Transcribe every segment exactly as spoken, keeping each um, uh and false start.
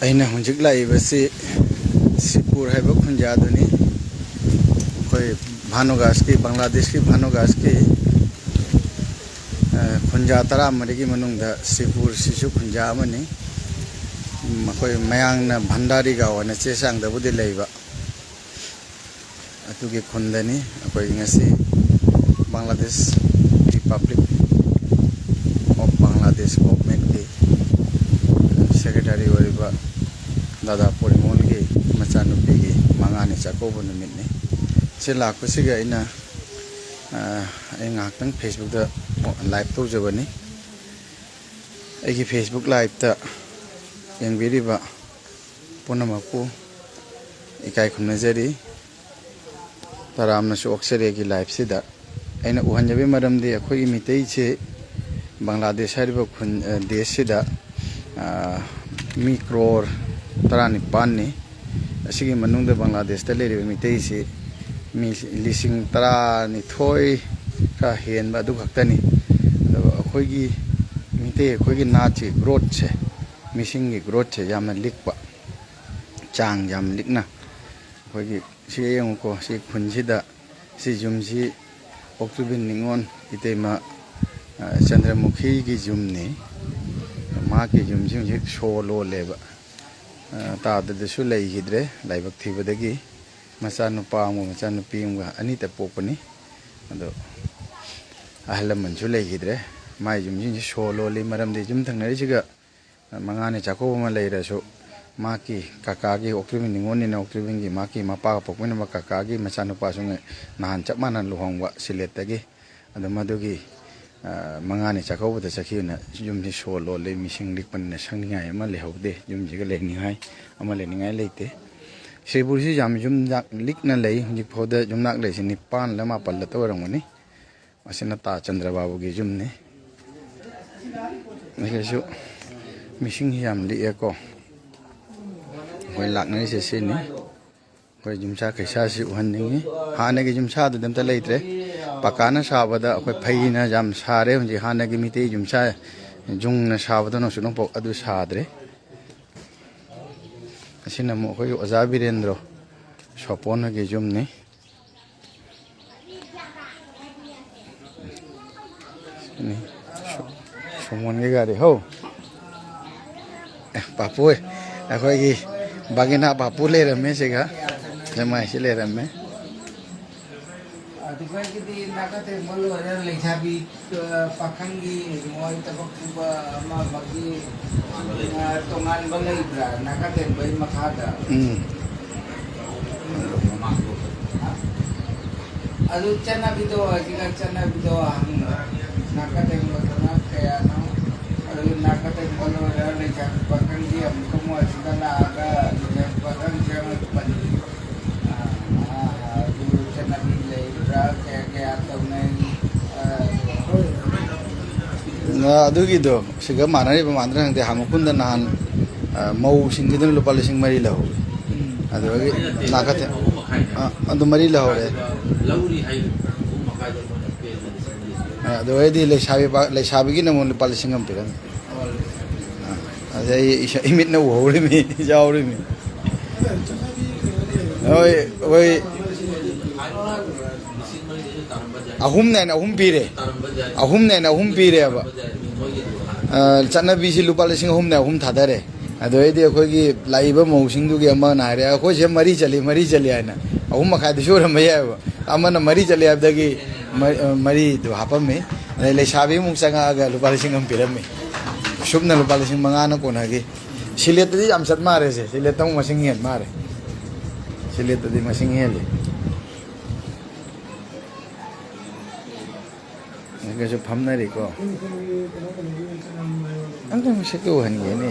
ꯑꯩꯅ ꯍꯧꯖꯤꯛ ꯂꯥꯛꯏꯕꯁꯤ ꯁꯤꯄꯨꯔ ꯍꯥꯏꯕ ꯈꯨꯟꯖꯥꯗꯨꯅꯤ꯫ ꯑꯩꯈꯣꯏ ꯚꯥꯅꯨꯒꯥꯁꯀꯤ, ꯕꯪꯒ꯭ꯂꯥꯗꯦꯁꯀꯤ ꯚꯥꯅꯨꯒꯥꯁꯀꯤ, ꯑ, ꯈꯨꯟꯖꯥ ꯇꯔꯥꯃꯔꯤꯒꯤ ꯃꯅꯨꯡꯗ ꯁꯤꯄꯨꯔꯁꯤꯁꯨ ꯈꯨꯟꯖꯥ ꯑꯃꯅꯤ꯫ ꯃꯈꯣꯏ ꯃꯌꯥꯡꯅ ꯚꯟꯗꯥꯔꯤꯒꯥꯎ ꯍꯥꯏꯅ ꯆꯦ ꯆꯥꯡꯗꯕꯨꯗꯤ ꯂꯩꯕ꯫ ꯑꯗꯨꯒꯤ ꯈꯨꯟꯗꯅꯤ꯫ ꯑꯩꯈꯣꯏ ꯉꯁꯤ ꯕꯪꯒ꯭ꯂꯥꯗꯦꯁ ꯔꯤꯄꯕ꯭ꯂꯤꯛ ꯑꯣꯐ ꯕꯪꯒ꯭ꯂꯥꯗꯦꯁ ꯒꯣꯚꯔꯟꯃꯦꯟꯠꯀꯤ ꯁꯦꯀ꯭ꯔꯦꯇꯔꯤ ꯑꯣꯏꯔꯤꯕ ꯗꯥꯗꯥ ꯄꯣꯔꯤꯃꯣꯜꯒꯤ ꯃꯆꯥꯅꯨꯄꯤꯒꯤ ꯃꯉꯥꯅꯤ ꯆꯥꯛꯀꯧꯕ ꯅꯨꯃꯤꯠꯅꯤ꯫ ꯁꯤ ꯂꯥꯛꯄꯁꯤꯒ ꯑꯩꯅ, ꯑ, ꯑꯩ ꯉꯥꯏꯍꯥꯛꯇꯪ ꯐꯦꯁꯕꯨꯛꯇ ꯂꯥꯏꯚ ꯇꯧꯖꯕꯅꯤ꯫ ꯑꯩꯒꯤ ꯐꯦꯁꯕꯨꯛ ꯂꯥꯏꯚꯇ ꯌꯦꯡꯕꯤꯔꯤꯕ ꯄꯨꯝꯅꯃꯛꯄꯨ ꯏꯀꯥꯏ ꯈꯨꯝꯅꯖꯔꯤ꯫ ꯇꯔꯥꯝꯅꯁꯨ ꯑꯣꯛꯆꯔꯤ ꯑꯩꯒꯤ ꯂꯥꯏꯐꯁꯤꯗ꯫ ꯑꯩꯅ ꯎꯍꯟꯖꯕꯒꯤ ꯃꯔꯝꯗꯤ ꯑꯩꯈꯣꯏꯒꯤ ꯃꯤꯇꯩꯁꯦ ꯕꯪꯒ꯭ꯂꯥꯗꯦꯁ ꯍꯥꯏꯔꯤꯕ ꯈꯨꯟ, ꯑ, ꯗꯦꯁꯁꯤꯗ, ꯑ, ꯃꯤ ꯀ꯭ꯔꯣꯔ ꯇꯔꯥꯅꯤꯄꯥꯟꯅꯤ꯫ ꯑꯁꯤꯒꯤ ꯃꯅꯨꯡꯗ ꯕꯪꯒ꯭ꯂꯥꯗꯦꯁꯇ ꯂꯩꯔꯤꯕ ꯃꯤꯇꯩꯁꯤ ꯃꯤ ꯂꯤꯁꯤꯡ ꯇꯔꯥꯅꯤꯊꯣꯏ ꯈꯔ ꯍꯦꯟꯕ ꯑꯗꯨ ꯈꯛꯇꯅꯤ꯫ ꯑꯗꯨꯒ ꯑꯩꯈꯣꯏꯒꯤ ꯃꯤꯇꯩ, ꯑꯩꯈꯣꯏꯒꯤ ꯅꯥꯠꯁꯤ ꯒ꯭ꯔꯣꯠꯁꯦ, ꯃꯤꯁꯤꯡꯒꯤ ꯒ꯭ꯔꯣꯠꯁꯦ ꯌꯥꯝꯅ ꯂꯤꯛꯄ, ꯆꯥꯡ ꯌꯥꯝ ꯂꯤꯛꯅ꯫ ꯑꯩꯈꯣꯏꯒꯤ ꯁꯤ ꯌꯦꯡꯉꯨꯀꯣ, ꯁꯤ ꯈꯨꯟꯁꯤꯗ ꯁꯤ ꯌꯨꯝꯁꯤ ꯑꯣꯛꯇꯨꯕꯤꯟ ꯅꯤꯉꯣꯜ ꯏꯇꯩꯃ, ꯑ, ꯆꯟꯗ꯭ꯔꯃꯨꯈꯤꯒꯤ ꯌꯨꯝꯅꯤ꯫ ꯃꯍꯥꯛꯀꯤ ꯌꯨꯝꯁꯤ ꯍꯧꯖꯤꯛ ꯁꯣ ꯂꯣꯜꯂꯦꯕ꯫ ꯑ, ꯇꯥꯗꯗꯁꯨ ꯂꯩꯈꯤꯗ꯭ꯔꯦ ꯂꯥꯏꯕꯛ ꯊꯤꯕꯗꯒꯤ꯫ ꯃꯆꯥꯅꯨꯄꯥ ꯑꯃꯒ ꯃꯆꯥꯅꯨꯄꯤ ꯑꯃꯒ ꯑꯅꯤꯇ ꯄꯣꯛꯄꯅꯤ꯫ ꯑꯗꯣ ꯑꯍꯜ ꯂꯃꯟꯁꯨ ꯂꯩꯈꯤꯗ꯭ꯔꯦ꯫ ꯃꯥꯏ ꯌꯨꯝꯁꯤꯡꯁꯤ ꯁꯣ ꯂꯣꯜꯂꯤ꯫ ꯃꯔꯝꯗꯤ ꯌꯨꯝ ꯊꯪꯅꯔꯤꯁꯤꯒ ꯃꯉꯥꯅꯤ ꯆꯥꯛꯀꯧꯕ ꯑꯃ ꯂꯩꯔꯁꯨ, ꯃꯍꯥꯛꯀꯤ ꯀꯀꯥꯒꯤ, ꯑꯣꯛꯇ꯭ꯔꯤꯕꯤ ꯅꯤꯉꯣꯜꯅꯤꯅ ꯑꯣꯛꯇ꯭ꯔꯤꯕꯤꯒꯤ ꯃꯍꯥꯛꯀꯤ ꯃꯄꯥꯒ ꯄꯣꯛꯃꯤꯟꯅꯕ ꯀꯀꯥꯒꯤ ꯃꯆꯥꯅꯨꯄꯥꯁꯨ ꯉ-, ꯅꯍꯥꯟ ꯆꯞ ꯃꯥꯟꯅ ꯂꯨꯍꯣꯡꯕ ꯁꯤꯂꯦꯠꯇꯒꯤ꯫ ꯑꯗꯨ ꯃꯗꯨꯒꯤ, ꯑ, ꯃꯉꯥꯅꯤ ꯆꯥꯛꯀꯧꯕꯗ ꯆꯠꯈꯤꯕꯅ ꯌꯨꯝꯁꯤ ꯁꯣ ꯂꯣꯜꯂꯦ, ꯃꯤꯁꯤꯡ ꯂꯤꯛꯄꯅꯤꯅ ꯁꯪꯅꯤꯡꯉꯥꯏ ꯑꯃ ꯂꯩꯍꯧꯗꯦ, ꯌꯨꯝꯁꯤꯒ ꯂꯩꯅꯤꯡꯉꯥꯏ ꯑꯃ ꯂꯩꯅꯤꯡꯉꯥꯏ ꯂꯩꯇꯦ꯫ ꯁꯤꯕꯨꯔꯁꯤ ꯌꯥꯝ ꯌꯨꯝꯅꯥꯛ ꯂꯤꯛꯅ ꯂꯩ꯫ ꯍꯧꯖꯤꯛ ꯐꯥꯎꯗ ꯌꯨꯝꯅꯥꯛ ꯂꯩꯁꯤ ꯅꯤꯄꯥꯟꯂ ꯃꯥꯄꯜꯂ ꯇ ꯑꯣꯏꯔꯝꯒꯅꯤ꯫ ꯑꯁꯤꯅ ꯇꯥ ꯆꯟꯗ꯭ꯔꯕꯥꯕꯨꯒꯤ ꯌꯨꯝꯅꯤ꯫ ꯑꯁꯤꯁꯨ ꯃꯤꯁꯤꯡ ꯌꯥꯝ ꯂꯤꯛꯑꯦꯀꯣ꯫ ꯑꯩꯈꯣꯏ ꯂꯥꯛꯅꯔꯤꯁꯦ ꯁꯤꯅꯤ꯫ ꯑꯩꯈꯣꯏ ꯌꯨꯝꯁꯥ ꯀꯩꯁꯥꯁꯤ ꯎꯍꯟꯅꯤꯡꯉꯤ꯫ ꯍꯥꯟꯅꯒꯤ ꯌꯨꯝꯁꯥꯗꯨꯗꯤ ꯑꯝꯇ ꯂꯩꯇ꯭ꯔꯦ꯫ ꯄꯀꯥꯅ ꯁꯥꯕꯗ ꯑꯩꯈꯣꯏ ꯐꯩꯅ ꯌꯥꯝ ꯁꯥꯔꯦ꯫ ꯍꯧꯖꯤꯛ ꯍꯥꯟꯅꯒꯤ ꯃꯤꯇꯩ ꯌꯨꯝꯁꯥ ꯌꯨꯡꯅ ꯁꯥꯕꯗꯣ ꯅꯣꯡꯆꯨꯞ ꯅꯣꯡꯄꯣꯛ ꯑꯗꯨ ꯁꯥꯗ꯭ꯔꯦ꯫ ꯑꯁꯤꯅ ꯑꯃꯨꯛ ꯑꯩꯈꯣꯏꯒꯤ ꯑꯣꯖꯥ ꯕꯤꯔꯦꯟꯗ꯭ꯔꯣ ꯁꯣꯄꯣꯟ ꯍꯣꯏꯒꯤ ꯌꯨꯝꯅꯤ꯫ ꯁꯤꯅꯤ꯫ ꯁꯨ-, ꯁꯨꯃꯣꯟꯒꯤ ꯒꯥꯔꯤ ꯍꯧ꯫ ꯑꯦ, ꯄꯥꯄꯨ ꯍꯣꯏ꯫ ꯑꯩꯈꯣꯏꯒꯤ ꯕꯥꯒꯤꯅꯥ ꯄꯥꯄꯨ ꯂꯩꯔꯝꯃꯦ ꯁꯤꯒ꯫ ꯁꯦꯃꯥꯏꯁꯤ ꯂꯩꯔꯝꯃꯦ꯫ ꯑꯗꯨꯒꯗꯤ ꯅꯥꯀ ꯇꯦꯡꯕ ꯂꯣꯏꯔ ꯂꯩꯁꯥꯕꯤ, ꯑ, ꯄꯥꯈꯪꯒꯤ ꯃꯣꯏ ꯊꯕꯛ ꯁꯨꯕ ꯑꯃ ꯑꯃꯒꯤ, ꯑ, ꯇꯣꯉꯥꯟꯕ ꯂꯩꯕ꯭ꯔꯥ? ꯅꯥꯀ ꯇꯦꯡꯕꯒꯤ ꯃꯈꯥꯗ꯫ ꯎꯝ꯫ ꯑꯗꯨ ꯆꯠꯅꯕꯤꯗꯣ ꯍꯧꯖꯤꯛꯀꯥꯟ ꯆꯠꯅꯕꯤꯗꯣ ꯍꯪꯕ꯫ ꯅꯥꯀ ꯇꯦꯡꯕꯗꯨꯅ ꯀꯌꯥꯅꯣ? ꯑꯗꯨ ꯅꯥꯀ ꯇꯦꯡꯕ ꯂꯣꯏꯔ ꯂꯩꯁꯥꯕꯤ ꯄꯥꯈꯪꯒꯤ ꯑꯃꯨꯛꯀ ꯃꯣꯏ ꯑꯁꯤꯗ ꯂꯥꯛꯑꯒ ꯂꯩꯁꯥꯕꯤ ꯄꯥꯈꯪ ꯆꯪꯉꯛꯄꯅꯤ꯫ ꯑꯗꯨ ꯆꯠꯅꯕꯤ ꯂꯩꯕ꯭ꯔꯥ? ꯀꯌꯥ ꯀꯌꯥ ꯇꯧꯅꯩ? ꯑ, ꯑꯗꯨꯒꯤꯗꯣ ꯁꯤꯒ ꯃꯥꯟꯅꯔꯤꯕ ꯃꯥꯟꯅꯗ꯭ꯔꯥ ꯈꯪꯗꯦ, ꯍꯥꯃꯈꯨꯟꯗ ꯅꯍꯥꯟ, ꯑ, ꯃꯧꯁꯤꯡꯒꯤꯗꯨꯅ ꯂꯨꯄꯥ ꯂꯤꯁꯤꯡ ꯃꯔꯤ ꯂꯧꯍꯧꯋꯤ꯫ ꯎꯝ꯫ ꯑꯗꯨꯗꯒꯤ ꯅꯥꯀꯊꯦ-, ꯑ, ꯑꯗꯨ ꯃꯔꯤ ꯂꯧꯍꯧꯔꯦ꯫ ꯑ, ꯑꯗꯨ ꯑꯣꯏꯔꯗꯤ ꯂꯩꯁꯥꯕꯤ ꯄꯥ-, ꯂꯩꯁꯥꯕꯤꯒꯤꯅ ꯑꯃꯨꯛ ꯂꯨꯄꯥ ꯂꯤꯁꯤꯡ ꯑꯃ ꯄꯤꯔꯝꯃꯤ꯫ ꯑ, ꯑꯗꯩ ꯑꯩ ꯏꯁꯥ ꯏꯃꯤꯠꯅ ꯎꯍꯧꯔꯤꯃꯤ, ꯌꯥꯎꯔꯤꯃꯤ꯫ ꯍꯣꯏ, ꯍꯣꯏ꯫ ꯑꯍꯨꯝꯅꯦꯅ ꯑꯍꯨꯝ ꯄꯤꯔꯦ꯫ ꯑꯍꯨꯝꯅꯦꯅ ꯑꯍꯨꯝ ꯄꯤꯔꯦꯕ꯫ ꯑ, ꯆꯠꯅꯕꯤꯁꯤ ꯂꯨꯄꯥ ꯂꯤꯁꯤꯡ ꯑꯍꯨꯝꯅꯦ ꯑꯍꯨꯝ ꯊꯥꯗꯔꯦ꯫ ꯑꯗꯨꯗꯩꯗꯤ ꯑꯩꯈꯣꯏꯒꯤ ꯂꯥꯛꯏꯕ ꯃꯧꯁꯤꯡꯗꯨꯒꯤ ꯑꯃꯅ ꯍꯥꯏꯔꯦ, "ꯑꯩꯈꯣꯏꯁꯦ ꯃꯔꯤ ꯆꯠꯂꯤ, ꯃꯔꯤ ꯆꯠꯂꯤ" ꯍꯥꯏꯅ꯫ ꯑꯍꯨꯝ ꯃꯈꯥꯏꯗꯨꯁꯨ ꯑꯣꯏꯔꯝꯕ ꯌꯥꯏꯑꯕ꯫ ꯑꯃꯅ ꯃꯔꯤ ꯆꯠꯂꯤ ꯍꯥꯏꯕꯗꯒꯤ ꯃ-, ꯑ, ꯃꯔꯤꯗꯨ ꯍꯥꯞꯄꯝꯃꯤ꯫ ꯑꯗꯩ ꯂꯩꯁꯥꯕꯤ ꯑꯃꯨꯛ ꯆꯪꯉꯛꯑꯒ ꯂꯨꯄꯥ ꯂꯤꯁꯤꯡ ꯑꯃ ꯄꯤꯔꯝꯃꯤ꯫ ꯑꯁꯨꯞꯅ ꯂꯨꯄꯥ ꯂꯤꯁꯤꯡ ꯃꯉꯥꯅ ꯀꯣꯟꯅꯈꯤ꯫ ꯁꯤꯂꯦꯠꯇꯗꯤ ꯌꯥꯝ ꯆꯠ ꯃꯥꯜꯂꯦꯁꯦ꯫ ꯁꯤꯂꯦꯠꯇ ꯑꯃꯨꯛ ꯃꯁꯤꯡ ꯍꯦꯟ ꯃꯥꯜꯂꯦ꯫ ꯁꯤꯂꯦꯠꯇꯗꯤ ꯃꯁꯤꯡ ꯍꯦꯜꯂꯤ꯫ ꯑꯗꯨꯒꯁꯨ ꯐꯝꯅꯔꯤꯀꯣ꯫ ꯑꯝꯇꯪ ꯃꯁꯛꯇ ꯎꯍꯟꯒꯦꯅꯦ꯫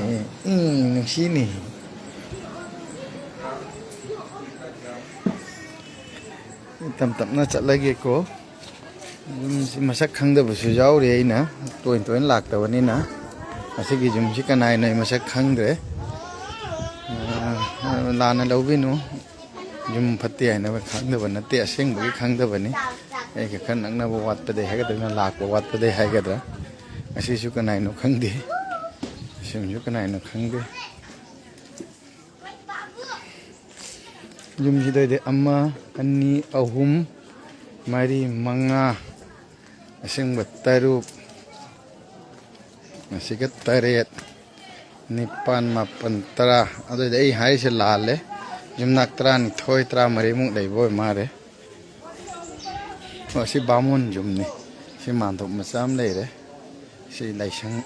ꯎꯝ, ꯅꯨꯡꯁꯤꯅꯦ꯫ ꯇꯞ ꯇꯞꯅ ꯆꯠꯂꯒꯦꯀꯣ꯫ ꯌꯨꯝꯁꯤ ꯃꯁꯛ ꯈꯪꯗꯕꯁꯨ ꯌꯥꯎꯔꯤ, ꯑꯩꯅ ꯇꯣꯏꯅ ꯇꯣꯏꯅ ꯂꯥꯛꯇꯕꯅꯤꯅ꯫ ꯃꯁꯤꯒꯤ ꯌꯨꯝꯁꯤ ꯀꯅꯥꯏꯅꯣ ꯑꯩ ꯃꯁꯛ ꯈꯪꯗ꯭ꯔꯦ꯫ ꯑ, ꯂꯥꯟꯅ ꯂꯧꯕꯤꯅꯨ꯫ ꯌꯨꯝ ꯐꯠꯇꯦ ꯍꯥꯏꯅꯕ ꯈꯪꯗꯕ ꯅꯠꯇꯦ, ꯑꯁꯦꯡꯕꯒꯤ ꯈꯪꯗꯕꯅꯤ꯫ ꯑꯩꯒ ꯈꯔ ꯅꯛꯅꯕ ꯋꯥꯠꯄꯗꯩ ꯍꯥꯏꯒꯗ꯭ꯔꯥ, ꯂꯥꯛꯄ ꯋꯥꯠꯄꯗꯩ ꯍꯥꯏꯒꯗ꯭ꯔꯥ꯫ ꯑꯁꯤꯁꯨ ꯀꯅꯥꯏꯅꯣ ꯈꯪꯗꯦ꯫ ꯑꯁꯤꯃꯁꯨ ꯀꯅꯥꯏꯅꯣ ꯈꯪꯗꯦ꯫ ꯌꯨꯝꯁꯤꯗꯩꯗꯤ ꯑꯃ, ꯑꯅꯤ, ꯑꯍꯨꯝ, ꯃꯔꯤ, ꯃꯉꯥ, ꯑꯁꯦꯡꯕ ꯇꯔꯨꯛ, ꯑꯁꯤꯒ ꯇꯔꯦꯠ, ꯅꯤꯄꯥꯜ, ꯃꯥꯄꯜ, ꯇꯔꯥ꯫ ꯑꯗꯨꯏꯗꯤ ꯑꯩ ꯍꯥꯏꯔꯤꯁꯦ ꯂꯥꯜꯂꯦ꯫ ꯌꯨꯝꯅꯥꯛ ꯇꯔꯥꯅꯤꯊꯣꯏ, ꯇꯔꯥꯃꯔꯤꯃꯨꯛ ꯂꯩꯕ ꯑꯣꯏ ꯃꯥꯜꯂꯦ꯫ ꯑꯣ, ꯁꯤ ꯕꯥꯃꯣꯟ ꯌꯨꯝꯅꯤ꯫ ꯁꯤ ꯃꯥꯟꯗꯣꯞ ꯃꯆꯥ ꯑꯃ ꯂꯩꯔꯦ꯫ ꯁꯤ ꯂꯥꯏꯁꯪ,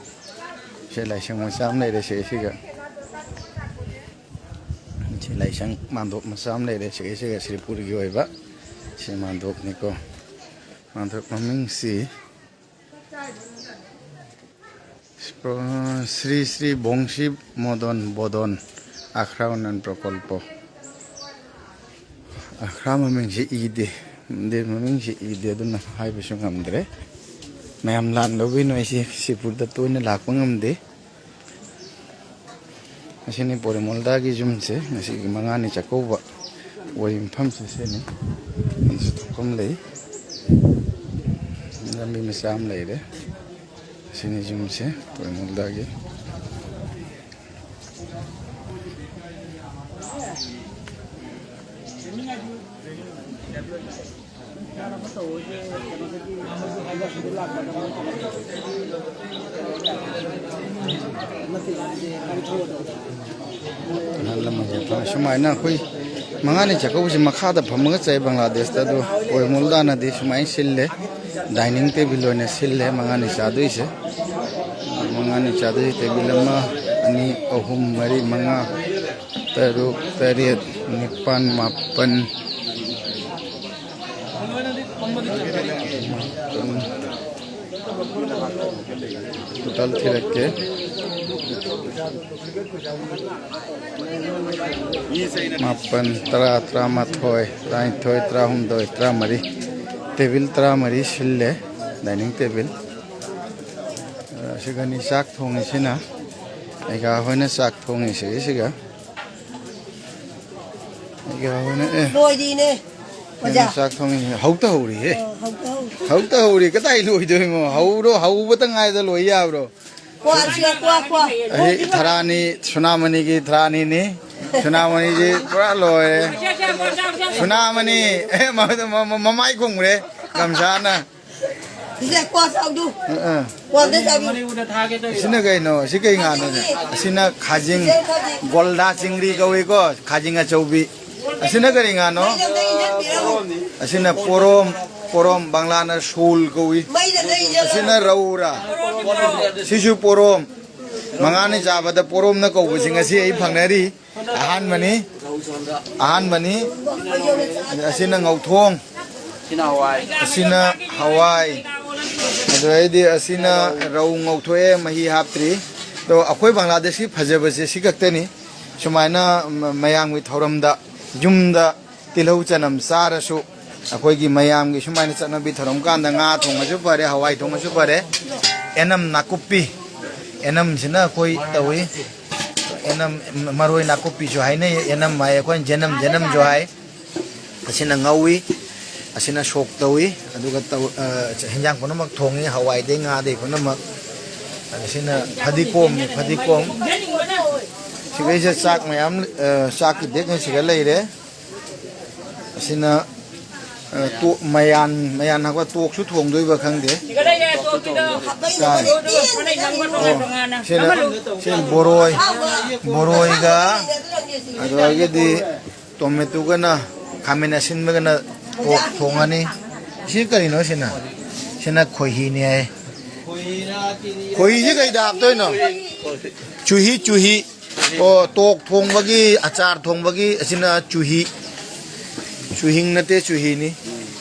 ꯁꯤ ꯂꯥꯏꯁꯪ ꯃꯆꯥ ꯑꯃ ꯂꯩꯔꯦ꯫ ꯁꯤ, ꯁꯤꯒ, ꯁꯤ ꯂꯥꯏꯁꯪ ꯃꯥꯟꯗꯣꯞ ꯃꯆꯥ ꯑꯃ ꯂꯩꯔꯦ꯫ ꯁꯤꯒ, ꯁꯤꯒ ꯁꯤꯔꯤꯄꯨꯔꯒꯤ ꯑꯣꯏꯕ ꯁꯤ ꯃꯥꯟꯗꯣꯞꯅꯤꯀꯣ꯫ ꯃꯥꯟꯗꯣꯞ ꯃꯃꯤꯡꯁꯤ ꯁ꯭ꯔꯤ ꯁ꯭ꯔꯤ ꯕꯣꯡꯁꯤ ꯃꯣꯗꯣꯟ ꯕꯣꯗꯣꯟ ꯑꯈ꯭ꯔꯥ ꯎꯟꯅꯟ ꯄ꯭ꯔꯣꯀꯣꯜꯄꯣ꯫ ꯑꯈ꯭ꯔꯥ ꯃꯃꯤꯡꯁꯤ ꯏꯗꯦ, ꯃꯟꯗꯤꯔ ꯃꯃꯤꯡꯁꯤ ꯏꯗꯦ, ꯑꯗꯨꯅ ꯍꯥꯏꯕꯁꯨ ꯉꯝꯗ꯭ꯔꯦ꯫ ꯃꯌꯥꯝ ꯂꯥꯟ ꯂꯧꯕꯤ ꯅꯣꯏꯁꯤ ꯁꯤꯄꯨꯔꯗ ꯇꯣꯏꯅ ꯂꯥꯛꯄ ꯉꯝꯗꯦ꯫ ꯑꯁꯤꯅꯤ ꯄꯣꯔꯤꯃꯣꯜꯗꯥꯒꯤ ꯌꯨꯝꯁꯦ꯫ ꯉꯁꯤꯒꯤ ꯃꯉꯥꯅꯤ ꯆꯥꯛꯀꯧꯕ ꯑꯣꯏꯔꯤꯕ ꯃꯐꯝꯁꯦ ꯁꯤꯅꯤ꯫ ꯑꯗꯨꯁꯨ ꯊꯣꯛꯐꯝ ꯂꯩ꯫ ꯂꯝꯕꯤ ꯃꯆꯥ ꯑꯃ ꯂꯩꯔꯦ꯫ ꯑꯁꯤꯅꯤ ꯌꯨꯝꯁꯦ ꯄꯣꯔꯤꯃꯣꯜꯗꯥꯒꯤ꯫ ꯑꯍꯜ ꯂꯃꯟꯁꯦ ꯐ-, ꯁꯨꯃꯥꯏꯅ ꯑꯩꯈꯣꯏ ꯃꯉꯥꯅꯤ ꯆꯥꯛꯀꯧꯕꯁꯦ ꯃꯈꯥꯗ ꯐꯝꯃꯒ ꯆꯥꯏ ꯕꯪꯒ꯭ꯂꯥꯗꯦꯁꯇ꯫ ꯑꯗꯨ ꯄꯣꯏꯃꯨꯜꯗꯥꯅꯗꯤ ꯁꯨꯃꯥꯏꯅ ꯁꯤꯜꯂꯦ, ꯗꯥꯏꯅꯤꯡ ꯇꯦꯕꯜ ꯑꯣꯏꯅ ꯁꯤꯜꯂꯦ ꯃꯉꯥꯅꯤ ꯆꯥꯗꯣꯏꯁꯦ꯫ ꯃꯉꯥꯅꯤ ꯆꯥꯗꯣꯏꯁꯦ ꯇꯦꯕꯜ ꯑꯃ, ꯑꯅꯤ, ꯑꯍꯨꯝ, ꯃꯔꯤ, ꯃꯉꯥ, ꯇꯔꯨꯛ, ꯇꯔꯦꯠ, ꯅꯤꯄꯥꯜ, ꯃꯥꯄꯜ꯫ ꯇꯣꯇꯜ ꯊꯤꯔꯛꯀꯦ꯫ ꯃꯥꯄꯜ, ꯇꯔꯥ, ꯇꯔꯥꯃꯥꯊꯣꯏ, ꯇꯔꯥꯅꯤꯊꯣꯏ, ꯇꯔꯥꯍꯨꯝꯗꯣꯏ, ꯇꯔꯥꯃꯔꯤ꯫ ꯇꯦꯕꯜ ꯇꯔꯥꯃꯔꯤ ꯁꯤꯜꯂꯦ, ꯗꯥꯏꯅꯤꯡ ꯇꯦꯕꯜ꯫ ꯑꯁꯤꯒꯅꯤ ꯆꯥꯛ ꯊꯣꯡꯉꯤꯁꯤꯅ꯫ ꯑꯩꯒ ꯍꯣꯏꯅ ꯆꯥꯛ ꯊꯣꯡꯉꯤꯁꯦ ꯁꯤꯒ꯫ ꯑꯩꯒ ꯍꯣꯏꯅ, ꯑꯦ꯫ ꯂꯣꯏꯔꯤꯅꯦ, ꯑꯣꯖꯥ꯫ ꯑꯩꯅ ꯆꯥꯛ ꯊꯣꯡꯉꯤꯁꯦ꯫ ꯍꯧꯇ ꯍꯧꯔꯤꯍꯦ꯫ ꯑ, ꯍꯧꯇ ꯍꯧꯔꯤ꯫ ꯍꯧꯇ ꯍꯧꯔꯤ꯫ ꯀꯗꯥꯏ ꯂꯣꯏꯗꯣꯏꯃꯣ? ꯍꯧꯔꯣ, ꯍꯧꯕꯇ ꯉꯥꯏꯗ ꯂꯣꯏ ꯌꯥꯕ꯭ꯔꯣ? ꯀ꯭ꯋꯥ, ꯁꯤꯒ ꯀ꯭ꯋꯥ, ꯀ꯭ꯋꯥ꯫ ꯑꯩ ꯊꯔꯥꯅꯤ, ꯁꯨꯅꯥꯃꯅꯤꯒꯤ ꯊꯔꯥꯅꯤꯅꯤ꯫ ꯁꯨꯅꯥꯃꯅꯤꯁꯤ ꯄꯨꯔꯥ ꯂꯣꯏꯔꯦ꯫ ꯁꯨꯅꯥꯃꯅꯤ꯫ ꯑꯦ, ꯃ-, ꯃ-, ꯃ-, ꯃꯃꯥꯏ ꯈꯨꯝꯈ꯭ꯔꯦ ꯒꯝꯁꯥꯅ꯫ ꯁꯤꯁꯦ ꯀ꯭ꯋꯥ ꯆꯥꯎꯗꯨ꯫ ꯑ, ꯑ꯫ ꯀ꯭ꯋꯥꯗ ꯆꯥꯎꯗꯨ꯫ ꯁꯤꯅ ꯀꯩꯅꯣ? ꯁꯤ ꯀꯩ ꯉꯥꯅꯣꯅꯦ? ꯑꯁꯤꯅ ꯈꯥꯖꯤꯡ꯫ ꯁꯤꯁꯦ ꯈꯥꯖꯤꯡ꯫ ꯒꯣꯜꯗꯥ ꯆꯤꯡꯔꯤ ꯀꯧꯏꯀꯣ, ꯈꯥꯖꯤꯡ ꯑꯆꯧꯕꯤ꯫ ꯑꯁꯤꯅ ꯀꯔꯤ ꯉꯥꯅꯣ? ꯃꯩ ꯂꯝꯗ ꯏꯟꯖꯟꯕꯤꯔꯝꯃꯨ꯫ ꯑꯁꯤꯅ ꯄꯣꯔꯣꯝ, ꯄꯣꯔꯣꯝ, ꯕꯪꯂꯥꯅ ꯁꯣꯜ ꯀꯧꯏ꯫ ꯃꯩ ꯂꯝꯗ ꯏꯟꯖꯜꯂꯣ꯫ ꯑꯁꯤꯅ ꯔꯧꯔꯥ? ꯁꯤꯁꯨ ꯄꯣꯔꯣꯝ꯫ ꯃꯉꯥꯅꯤ ꯆꯥꯕꯗ ꯄꯣꯔꯣꯝꯅ ꯀꯧꯕꯁꯤꯡ ꯑꯁꯤ ꯑꯩ ꯐꯪꯅꯔꯤ꯫ ꯑꯍꯥꯟꯕꯅꯤ꯫ ꯑꯍꯥꯟꯕꯅꯤ꯫ ꯑꯁꯤꯅ ꯉꯧꯊꯣꯡ꯫ ꯑꯁꯤꯅ ꯍꯋꯥꯏ꯫ ꯑꯗꯨꯗꯩꯗꯤ ꯑꯁꯤꯅ ꯔꯧ ꯉꯧꯊꯣꯛꯑꯦ, ꯃꯍꯤ ꯍꯥꯞꯇ꯭ꯔꯤ꯫ ꯑꯗꯣ ꯑꯩꯈꯣꯏ ꯕꯪꯒ꯭ꯂꯥꯗꯦꯁꯀꯤ ꯐꯖꯕꯁꯦ ꯁꯤ ꯈꯛꯇꯅꯤ꯫ ꯁꯨꯃꯥꯏꯅ ꯃ-, ꯃꯌꯥꯝꯒꯤ ꯊꯧꯔꯝꯗ ꯌꯨꯝꯗ ꯇꯤꯜꯍꯧ ꯆꯅꯝ ꯆꯥꯔꯁꯨ, ꯑꯩꯈꯣꯏꯒꯤ ꯃꯌꯥꯝꯒꯤ ꯁꯨꯃꯥꯏꯅ ꯆꯠꯅꯕꯤ ꯊꯧꯔꯝ ꯀꯥꯟꯗ ꯉꯥ ꯊꯣꯡꯉꯁꯨ ꯐꯔꯦ, ꯍꯋꯥꯏ ꯊꯣꯡꯉꯁꯨ ꯐꯔꯦ, ꯑꯦꯅꯝ ꯅꯥꯀꯨꯞꯄꯤ, ꯑꯦꯅꯝꯁꯤꯅ ꯑꯩꯈꯣꯏ ꯇꯧꯏ꯫ ꯑꯦꯅꯝ, ꯃꯔꯣꯏ ꯅꯥꯀꯨꯞꯄꯤꯁꯨ ꯍꯥꯏꯅꯩ, ꯑꯦꯅꯝ ꯍꯥꯏ, ꯑꯩꯈꯣꯏꯅ ꯖꯦꯅꯝ, ꯖꯦꯅꯝꯁꯨ ꯍꯥꯏ꯫ ꯑꯁꯤꯅ ꯉꯧꯏ, ꯑꯁꯤꯅ ꯁꯣꯛ ꯇꯧꯏ, ꯑꯗꯨꯒ ꯇꯧ-, ꯑ, ꯍꯤꯟꯖꯥꯡ ꯄꯨꯝꯅꯃꯛ ꯊꯣꯡꯉꯤ, ꯍꯋꯥꯏꯗꯩ ꯉꯥꯗꯩ ꯄꯨꯝꯅꯃꯛ꯫ ꯑꯁꯤꯅ ꯐꯗꯤꯒꯣꯝꯅꯤ, ꯐꯗꯤꯒꯣꯝ꯫ ꯁꯤꯒꯩꯁꯦ ꯆꯥꯛ ꯃꯌꯥꯝ, ꯑ, ꯆꯥꯛꯀꯤ ꯕꯦꯛꯅ ꯁꯤꯒ ꯂꯩꯔꯦ꯫ ꯑꯁꯤꯅ, ꯑ, ꯇꯣꯛ-, ꯃꯌꯥꯟ, ꯃꯌꯥꯟ ꯍꯥꯞꯄ ꯇꯣꯛꯁꯨ ꯊꯣꯡꯗꯣꯏꯕ꯭ꯔꯥ ꯈꯪꯗꯦ꯫ ꯁꯤꯒ ꯂꯩꯔꯦ, ꯇꯣꯛꯇꯨꯗ꯫ ꯆꯥꯏ꯫ ꯃꯅꯩ ꯅꯝꯕ ꯂꯣꯏꯔꯦ ꯑꯣ, ꯇꯣꯉꯥꯟꯅ꯫ ꯁꯤꯅ, ꯁꯤ ꯕꯣꯔꯣꯏ, ꯕꯣꯔꯣꯏꯒ, ꯑꯗꯨꯗꯒꯤꯗꯤ ꯇꯣꯃꯦꯇꯣꯒꯅ, ꯈꯥꯃꯦꯟ ꯑꯁꯤꯟꯕꯒꯅ ꯇꯣꯛ ꯊꯣꯡꯉꯅꯤ꯫ ꯁꯤ ꯀꯔꯤꯅꯣ ꯁꯤꯅ? ꯁꯤꯅ ꯈꯣꯏꯍꯤꯅꯤ ꯍꯥꯏ꯫ ꯈꯣꯏꯍꯤꯁꯤ ꯀꯩꯗ ꯍꯥꯞꯇꯣꯏꯅꯣ? ꯆꯨꯍꯤ, ꯆꯨꯍꯤ꯫ ꯑꯣ, ꯇꯣꯛ ꯊꯣꯡꯕꯒꯤ, ꯑꯆꯥꯔ ꯊꯣꯡꯕꯒꯤ, ꯑꯁꯤꯅ ꯆꯨꯍꯤ꯫ ꯆꯨꯍꯤꯡ ꯅꯠꯇꯦ, ꯆꯨꯍꯤꯅꯤ꯫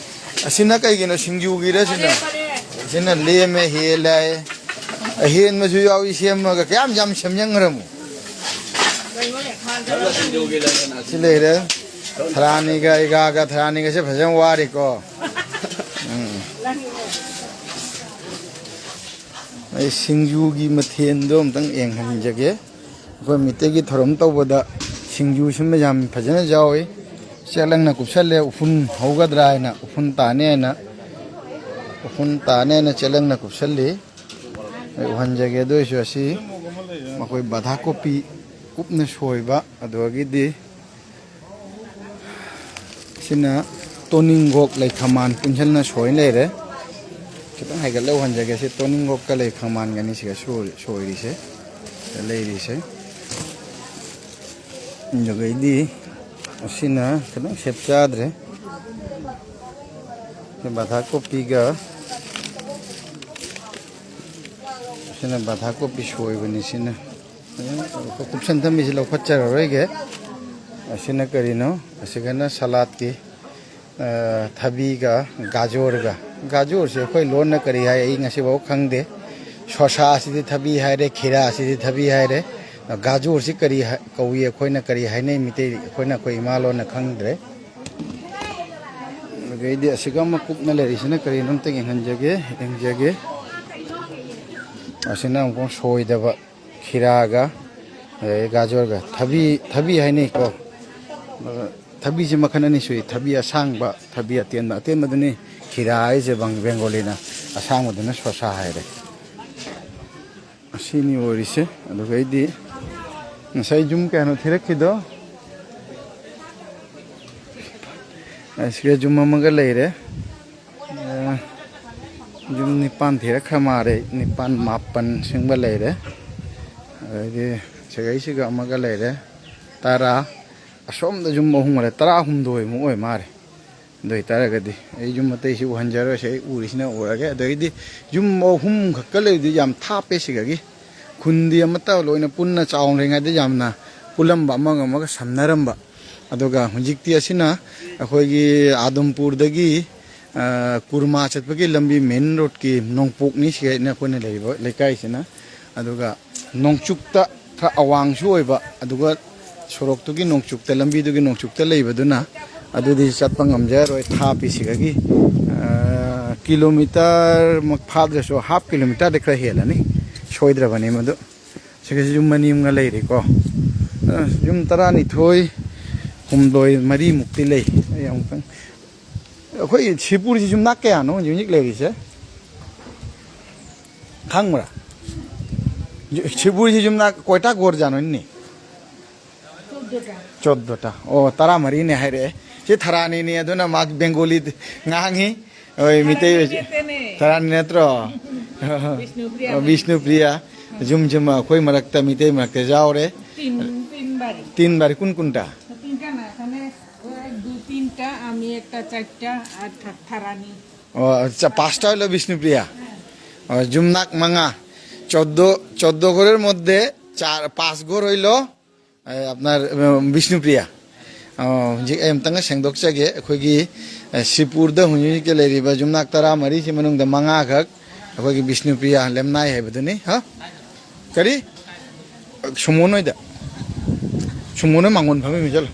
ꯑꯁꯤꯅ ꯀꯩꯒꯤꯅꯣ? ꯁꯤꯡꯖꯨꯒꯤꯔ ꯁꯤꯅ? ꯁꯤꯅ ꯂꯦꯝꯃꯦ, ꯍꯦꯜꯂꯦ ꯍꯥꯏꯌꯦ꯫ ꯑꯍꯦꯟꯕꯁꯨ ꯌꯥꯎꯏ, ꯁꯦꯝꯃꯒ ꯀꯌꯥꯝ ꯌꯥꯝ ꯁꯦꯝꯖꯟꯈ꯭ꯔꯃꯣ? ꯁꯤ ꯂꯩꯔꯦ꯫ ꯊꯔꯥꯅꯤꯒ ꯑꯩꯒꯥꯒ, ꯊꯔꯥꯅꯤꯒꯁꯦ ꯐꯖꯅ ꯋꯥꯔꯤꯀꯣ꯫ ꯎꯝ꯫ ꯑꯩ ꯁꯤꯡꯖꯨꯒꯤ ꯃꯊꯦꯜꯗꯣ ꯑꯝꯇꯪ ꯌꯦꯡꯍꯟꯖꯒꯦ꯫ ꯑꯩꯈꯣꯏ ꯃꯩꯇꯩꯒꯤ ꯊꯧꯔꯝ ꯇꯧꯕꯗ ꯁꯤꯡꯖꯨ ꯁꯤꯃ ꯌꯥꯝ ꯐꯖꯅ ꯌꯥꯎꯏ꯫ ꯆꯦꯛꯂꯪꯅ ꯀꯨꯞꯁꯜꯂꯦ, ꯎꯐꯨꯟ ꯍꯧꯒꯗ꯭ꯔꯥ ꯍꯥꯏꯅ, ꯎꯐꯨꯟ ꯇꯥꯅꯤ ꯍꯥꯏꯅ, ꯎꯐꯨꯟ ꯇꯥꯅꯤ ꯍꯥꯏꯅ ꯆꯦꯛꯂꯪꯅ ꯀꯨꯞꯁꯜꯂꯤ꯫ ꯑꯩ ꯎꯍꯟꯖꯒꯦ꯫ ꯑꯗꯨ ꯑꯣꯏꯔꯁꯨ ꯑꯁꯤ ꯃꯈꯣꯏ ꯕꯥꯙꯥ ꯀꯣꯄꯤ, ꯀꯨꯞꯅ ꯁꯣꯏꯕ, ꯑꯗꯨꯗꯒꯤꯗꯤ ꯁꯤꯅ ꯇꯣꯅꯤꯡꯈꯣꯛ ꯂꯩꯈꯃꯥꯟ ꯄꯨꯟꯁꯤꯟꯅ ꯁꯣꯏ ꯂꯩꯔꯦ꯫ ꯈꯤꯇꯪ ꯍꯥꯏꯒꯠꯂ ꯎꯍꯟꯖꯒꯦ꯫ ꯁꯤ ꯇꯣꯅꯤꯡꯈꯣꯛꯀ ꯂꯩꯈꯃꯥꯟꯒꯅꯤ ꯁꯤꯒ ꯁꯣꯏ-, ꯁꯣꯏꯔꯤꯁꯦ, ꯂꯩꯔꯤꯁꯦ꯫ ꯑꯗꯨꯗꯒꯤꯗꯤ ꯑꯁꯤꯅ ꯈꯤꯇꯪ ꯁꯦꯞ ꯆꯥꯗ꯭ꯔꯦ꯫ ꯁꯤ ꯕꯥꯊꯥ ꯀꯣꯄꯤꯒ, ꯁꯤꯅ ꯕꯥꯊꯥ ꯀꯣꯄꯤ ꯁꯣꯏꯕꯅꯤ꯫ ꯁꯤꯅ ꯀꯨꯞꯁꯟ ꯊꯝꯃꯤꯁꯤ ꯂꯧꯈꯠꯆꯔꯔꯣꯏꯒꯦ꯫ ꯑꯁꯤꯅ ꯀꯔꯤꯅꯣ? ꯑꯁꯤꯒꯅ ꯁꯂꯥꯠꯀꯤ, ꯑ, ꯊꯕꯤꯒ ꯒꯥꯖꯣꯔꯒ꯫ ꯒꯥꯖꯣꯔꯁꯦ ꯑꯩꯈꯣꯏ ꯂꯣꯟꯅ ꯀꯔꯤ ꯍꯥꯏ, ꯑꯩ ꯉꯁꯤꯐꯥꯎ ꯈꯪꯗꯦ꯫ ꯁꯣꯁꯥ ꯑꯁꯤꯗꯤ ꯊꯕꯤ ꯍꯥꯏꯔꯦ, ꯈꯤꯔꯥ ꯑꯁꯤꯗꯤ ꯊꯕꯤ ꯍꯥꯏꯔꯦ꯫ ꯒꯥꯖꯣꯔꯁꯤ ꯀꯔꯤ ꯍꯥꯏ-, ꯀꯧꯏ, ꯑꯩꯈꯣꯏꯅ ꯀꯔꯤ ꯍꯥꯏꯅꯩ, ꯃꯤꯇꯩ, ꯑꯩꯈꯣꯏꯅ ꯑꯩꯈꯣꯏ ꯏꯃꯥ ꯂꯣꯟꯅ ꯈꯪꯗ꯭ꯔꯦ꯫ ꯑꯗꯨꯗꯩꯗꯤ ꯑꯁꯤꯒ ꯑꯃ ꯀꯨꯞꯅ ꯂꯩꯔꯤꯁꯤꯅ ꯀꯔꯤꯅꯣ ꯑꯝꯇ ꯌꯦꯡꯍꯟꯖꯒꯦ, ꯌꯦꯡꯖꯒꯦ꯫ ꯑꯁꯤꯅ ꯑꯃꯨꯛ ꯁꯣꯏꯗꯕ ꯈꯤꯔꯥꯒ, ꯑꯗꯩ ꯒꯥꯖꯔꯒ, ꯊꯕꯤ, ꯊꯕꯤ ꯍꯥꯏꯅꯩꯀꯣ꯫ ꯑꯗꯨꯒ ꯊꯕꯤꯁꯦ ꯃꯈꯜ ꯑꯅꯤ ꯁꯨꯏ, ꯊꯕꯤ ꯑꯁꯥꯡꯕ, ꯊꯕꯤ ꯑꯇꯦꯟꯕ꯫ ꯑꯇꯦꯟꯕꯗꯨꯅꯤ ꯈꯤꯔꯥ ꯍꯥꯏꯁꯦ ꯕꯪ-, ꯕꯦꯡꯒꯣꯂꯤꯅ, ꯑꯁꯥꯡꯕꯗꯨꯅ ꯁꯣꯁꯥ ꯍꯥꯏꯔꯦ꯫ ꯑꯁꯤꯅꯤ ꯑꯣꯏꯔꯤꯁꯦ꯫ ꯑꯗꯨꯒꯩꯗꯤ ꯉꯁꯥꯏ ꯌꯨꯝ ꯀꯌꯥꯅꯣ ꯊꯤꯔꯛꯈꯤꯗꯣ? ꯑꯁꯤꯒ ꯌꯨꯝ ꯑꯃꯒ ꯂꯩꯔꯦ꯫ ꯑ, ꯌꯨꯝ ꯅꯤꯄꯥꯟ ꯊꯤꯔꯛꯈ꯭ꯔ ꯃꯥꯜꯂꯦ꯫ ꯅꯤꯄꯥꯟ, ꯃꯥꯄꯟ ꯁꯤꯡꯕ ꯂꯩꯔꯦ꯫ ꯑꯗꯩꯗꯤ ꯁꯤꯒꯩꯁꯤꯒ ꯑꯃꯒ ꯂꯩꯔꯦ꯫ ꯇꯔꯥ꯫ ꯑꯁꯣꯝꯗ ꯌꯨꯝ ꯑꯍꯨꯝꯒ ꯂꯩ꯫ ꯇꯔꯥꯍꯨꯝꯗꯣꯏꯃꯨꯛ ꯑꯣꯏ ꯃꯥꯜꯂꯦ꯫ ꯑꯗꯨ ꯑꯣꯏꯇꯥꯔꯒꯗꯤ ꯑꯩ ꯌꯨꯝ ꯑꯇꯩꯁꯤ ꯎꯍꯟꯖꯔꯣꯏꯁꯦ, ꯑꯩ ꯎꯔꯤꯁꯤꯅ ꯎꯔꯒꯦ꯫ ꯑꯗꯩꯗꯤ ꯌꯨꯝ ꯑꯍꯨꯝ ꯈꯛꯇ ꯂꯩꯕꯗꯤ ꯌꯥꯝ ꯊꯥꯞꯄꯦ ꯁꯤꯗꯒꯤ꯫ ꯈꯨꯟꯗꯤ ꯑꯃꯠꯇ ꯂꯣꯏꯅ ꯄꯨꯟꯅ ꯆꯥꯎꯔꯤꯉꯩꯗ ꯌꯥꯝꯅ ꯄꯨꯜꯂꯝꯕ, ꯑꯃꯒ ꯑꯃꯒ ꯁꯝꯅꯔꯝꯕ꯫ ꯑꯗꯨꯒ ꯍꯧꯖꯤꯛꯇꯤ ꯑꯁꯤꯅ ꯑꯩꯈꯣꯏꯒꯤ ꯑꯥꯗꯝꯄꯨꯔꯗꯒꯤ, ꯑ, ꯀꯨꯔꯃꯥ ꯆꯠꯄꯒꯤ ꯂꯝꯕꯤ, ꯃꯦꯟ ꯔꯣꯗꯀꯤ ꯅꯣꯡꯄꯣꯛꯅꯤ ꯁꯤꯒꯩꯅ ꯑꯩꯈꯣꯏꯅ ꯂꯩꯔꯤꯕ ꯂꯩꯀꯥꯏꯁꯤꯅ꯫ ꯑꯗꯨꯒ ꯅꯣꯡꯆꯨꯞꯇ ꯈꯔ ꯑꯋꯥꯡꯁꯨ ꯑꯣꯏꯕ, ꯑꯗꯨꯒ ꯁꯣꯔꯣꯛꯇꯨꯒꯤ ꯅꯣꯡꯆꯨꯞꯇ, ꯂꯝꯕꯤꯗꯨꯒꯤ ꯅꯣꯡꯆꯨꯞꯇ ꯂꯩꯕꯗꯨꯅ ꯑꯗꯨꯗꯤ ꯆꯠꯄ ꯉꯝꯖꯔꯣꯏ, ꯊꯥꯞꯄꯤ ꯁꯤꯗꯒꯤ꯫ ꯑ, ꯀꯤꯂꯣꯃꯤꯇꯔ ꯃꯛ ꯐꯥꯗ꯭ꯔꯁꯨ ꯍꯥꯐ ꯀꯤꯂꯣꯃꯤꯇꯔꯗꯤ ꯈꯔ ꯍꯦꯜꯂꯅꯤ, ꯁꯣꯏꯗ꯭ꯔꯕꯅꯤ ꯃꯗꯨ꯫ ꯁꯤꯒꯁꯤ ꯌꯨꯝ ꯑꯅꯤ ꯑꯃꯒ ꯂꯩꯔꯦꯀꯣ꯫ ꯑ, ꯌꯨꯝ ꯇꯔꯥꯅꯤꯊꯣꯏ, ꯍꯨꯝꯗꯣꯏ, ꯃꯔꯤꯃꯨꯛꯇꯤ ꯂꯩ꯫ ꯑꯩ ꯑꯃꯨꯛꯇꯪ, ꯑꯩꯈꯣꯏ ꯁꯤꯄꯨꯔꯁꯤ ꯌꯨꯝꯅꯥꯛ ꯀꯌꯥꯅꯣ ꯍꯧꯖꯤꯛ ꯍꯧꯖꯤꯛ ꯂꯩꯔꯤꯁꯦ? ꯈꯪꯕ꯭ꯔꯥ? ꯁꯤꯄꯨꯔꯁꯤ ꯌꯨꯝꯅꯥꯛ ꯀꯣꯏꯇꯥ ꯒꯣꯔꯖꯥꯅꯣꯅꯤ? ꯆꯣꯗꯣꯇꯥ꯫ ꯑꯣ, ꯇꯔꯥꯃꯔꯤꯅꯦ ꯍꯥꯏꯔꯛꯑꯦ꯫ ꯁꯤ ꯊꯔꯥꯅꯤꯅꯤ, ꯑꯗꯨꯅ ꯃꯥ ꯕꯦꯡꯒꯣꯂꯤ ꯉꯥꯡꯉꯤ꯫ ꯍꯣꯏ, ꯃꯤꯇꯩ ꯑꯣꯏꯁꯦ꯫ ꯊꯔꯥꯅꯤ ꯅꯠꯇ꯭ꯔꯣ? ꯕꯤꯁꯅꯨꯄ꯭ꯔꯤꯌꯥ꯫ ꯕꯤꯁꯅꯨꯄ꯭ꯔꯤꯌꯥ꯫ ꯌꯨꯝꯁꯤꯃ ꯑꯩꯈꯣꯏ ꯃꯔꯛꯇ, ꯃꯤꯇꯩ ꯃꯔꯛꯇ ꯌꯥꯎꯔꯦ꯫ তিন, তিনবারই। তিনবারই, কোন কোনটা? তিনটা না, এখানে ওই দু তিনটা, আমি একটা, চারটা, আর থা-, থারানি। ও, আচ্ছা, পাঁচটা হইলো বিষ্ণুপ্রিয়া। ও, জুমনাক মাঙা। চোদ্দ, চোদ্দ ঘরের মধ্যে চার, পাঁচ ঘর হইলো, এ, আপনার, উম, বিষ্ণুপ্রিয়া꯫ ꯑꯣ, ꯍꯧꯖꯤꯛ ꯑꯩ ꯑꯃꯨꯛꯇꯪꯒ ꯁꯦꯡꯗꯣꯛꯆꯒꯦ꯫ ꯑꯩꯈꯣꯏꯒꯤ, ꯑꯦ, ꯁꯤꯄꯨꯔꯗ ꯍꯧꯖꯤꯛ ꯍꯧꯖꯤꯛ ꯂꯩꯔꯤꯕ ꯌꯨꯝꯅꯥꯛ ꯇꯔꯥꯃꯔꯤꯁꯤ ꯃꯅꯨꯡꯗ ꯃꯉꯥꯈꯛ ꯑꯩꯈꯣꯏꯒꯤ ꯕꯤꯁꯅꯨꯄ꯭ꯔꯤꯌꯥ ꯂꯦꯝꯅꯥꯏ ꯍꯥꯏꯕꯗꯨꯅꯤ꯫ ꯍꯥ? ꯀꯔꯤ? ꯁꯨꯃꯣꯟ ꯍꯣꯏꯗ꯫ ꯁꯨꯃꯣꯟ ꯍꯣꯏ ꯃꯥꯡꯒꯣꯟ ꯐꯝꯃꯤꯃꯤ, ꯆꯠꯂꯣ꯫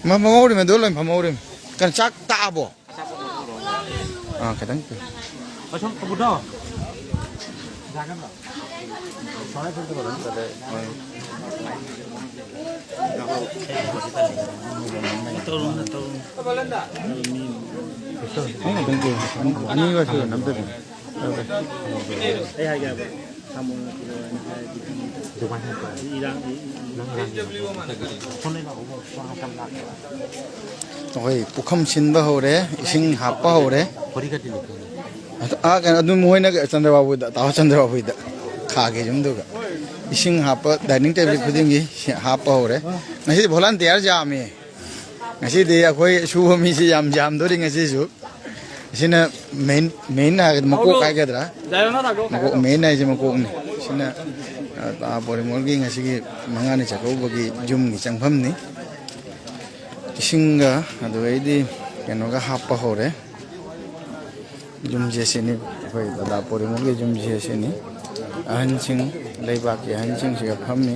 ꯃ-, ꯐꯝꯍꯧꯔꯤꯃꯤ, ꯑꯗꯨ ꯂꯣꯏ ꯐꯝꯍꯧꯔꯤꯃꯤ꯫ ꯀꯩꯅꯣ, ꯆꯥꯛ ꯇꯥꯛꯑꯕꯣ? ꯑꯥ, ꯈꯤꯇꯪ ꯄꯤ꯫ ꯑꯁꯣꯝ ꯀꯕꯨꯗꯣ꯫ ꯑꯩꯅ ꯑꯗꯨꯝ ꯄꯤ꯫ ꯑꯅꯤ, ꯑꯅꯤꯒ ꯁꯨꯔ ꯅꯝꯗꯗꯤ꯫ ꯑꯩ ꯍꯥꯏꯒꯦ ꯍꯥꯏꯕ꯫ ꯁꯥꯃꯣꯟ ꯀꯤꯂꯣ ꯑꯅꯤ ꯍꯥꯏꯔꯗꯤ ꯑꯗꯨꯃꯥꯏꯅ ꯍꯥꯏꯕ꯫ ꯏꯔꯥꯡ, ꯏ-, ꯏ-, ꯅꯪ ꯏꯔꯥꯡ ꯁꯣꯝꯗ ꯂꯥꯛꯑꯣ, ꯁꯣꯝ ꯅꯥꯀꯟ ꯂꯥꯛꯑꯣ꯫ ꯑꯩꯈꯣꯏ ꯄꯨꯈꯝ ꯁꯤꯟꯕ ꯍꯧꯔꯦ, ꯏꯁꯤꯡ ꯍꯥꯞꯄ ꯍꯧꯔꯦ꯫ ꯑꯗꯨ, ꯑꯥ, ꯀꯩꯅꯣ, ꯑꯗꯨ ꯃꯣꯏꯅ ꯆꯟꯗ꯭ꯔꯕꯥꯕꯨꯗ, ꯇꯥꯃꯣ ꯆꯟꯗ꯭ꯔꯕꯥꯕꯨꯗ ꯈꯥꯒꯦ ꯌꯨꯝꯗꯨꯒ꯫ ꯏꯁꯤꯡ ꯍꯥꯞꯄ dining table ꯈꯨꯗꯤꯡꯒꯤ ꯁꯤ ꯍꯥꯞꯄ ꯍꯧꯔꯦ꯫ ꯉꯁꯤꯗꯤ volunteer ꯌꯥꯝꯃꯤ꯫ ꯉꯁꯤꯗꯤ ꯑꯩꯈꯣꯏ ꯁꯨꯕ ꯃꯤꯁꯤ ꯌꯥꯝ ꯌꯥꯝꯗꯣꯔꯤ ꯉꯁꯤꯁꯨ꯫ ꯑꯁꯤꯅ main, main ꯍꯥꯏꯒꯗ꯭ꯔꯥ, ꯃꯀꯣꯛ ꯍꯥꯏꯒꯗ꯭ꯔꯥ? ꯃꯀꯣꯛ, main ꯍꯥꯏꯁꯦ ꯃꯀꯣꯛꯅꯤ꯫ ꯁꯤꯅ, ꯑ, ꯄꯣꯔꯤꯃꯣꯜꯒꯤ ꯉꯁꯤꯒꯤ ꯃꯉꯥꯅꯤ ꯆꯥꯛꯀꯧꯕꯒꯤ ꯌꯨꯝꯒꯤ ꯆꯪꯐꯝꯅꯤ꯫ ꯏꯁꯤꯡꯒ ꯑꯗꯨꯗꯩꯗꯤ ꯀꯩꯅꯣꯒ ꯍꯥꯞꯄ ꯍꯧꯔꯦ꯫ ꯌꯨꯝꯁꯦ ꯁꯤꯅꯤ, ꯑꯩꯈꯣꯏ ꯗꯗꯥ ꯄꯣꯔꯤꯃꯣꯜꯒꯤ ꯌꯨꯝꯁꯦ ꯁꯤꯅꯤ꯫ ꯑꯍꯟꯁꯤꯡ, ꯂꯩꯕꯥꯛꯀꯤ ꯑꯍꯟꯁꯤꯡꯁꯤꯒ ꯐꯝꯃꯤ꯫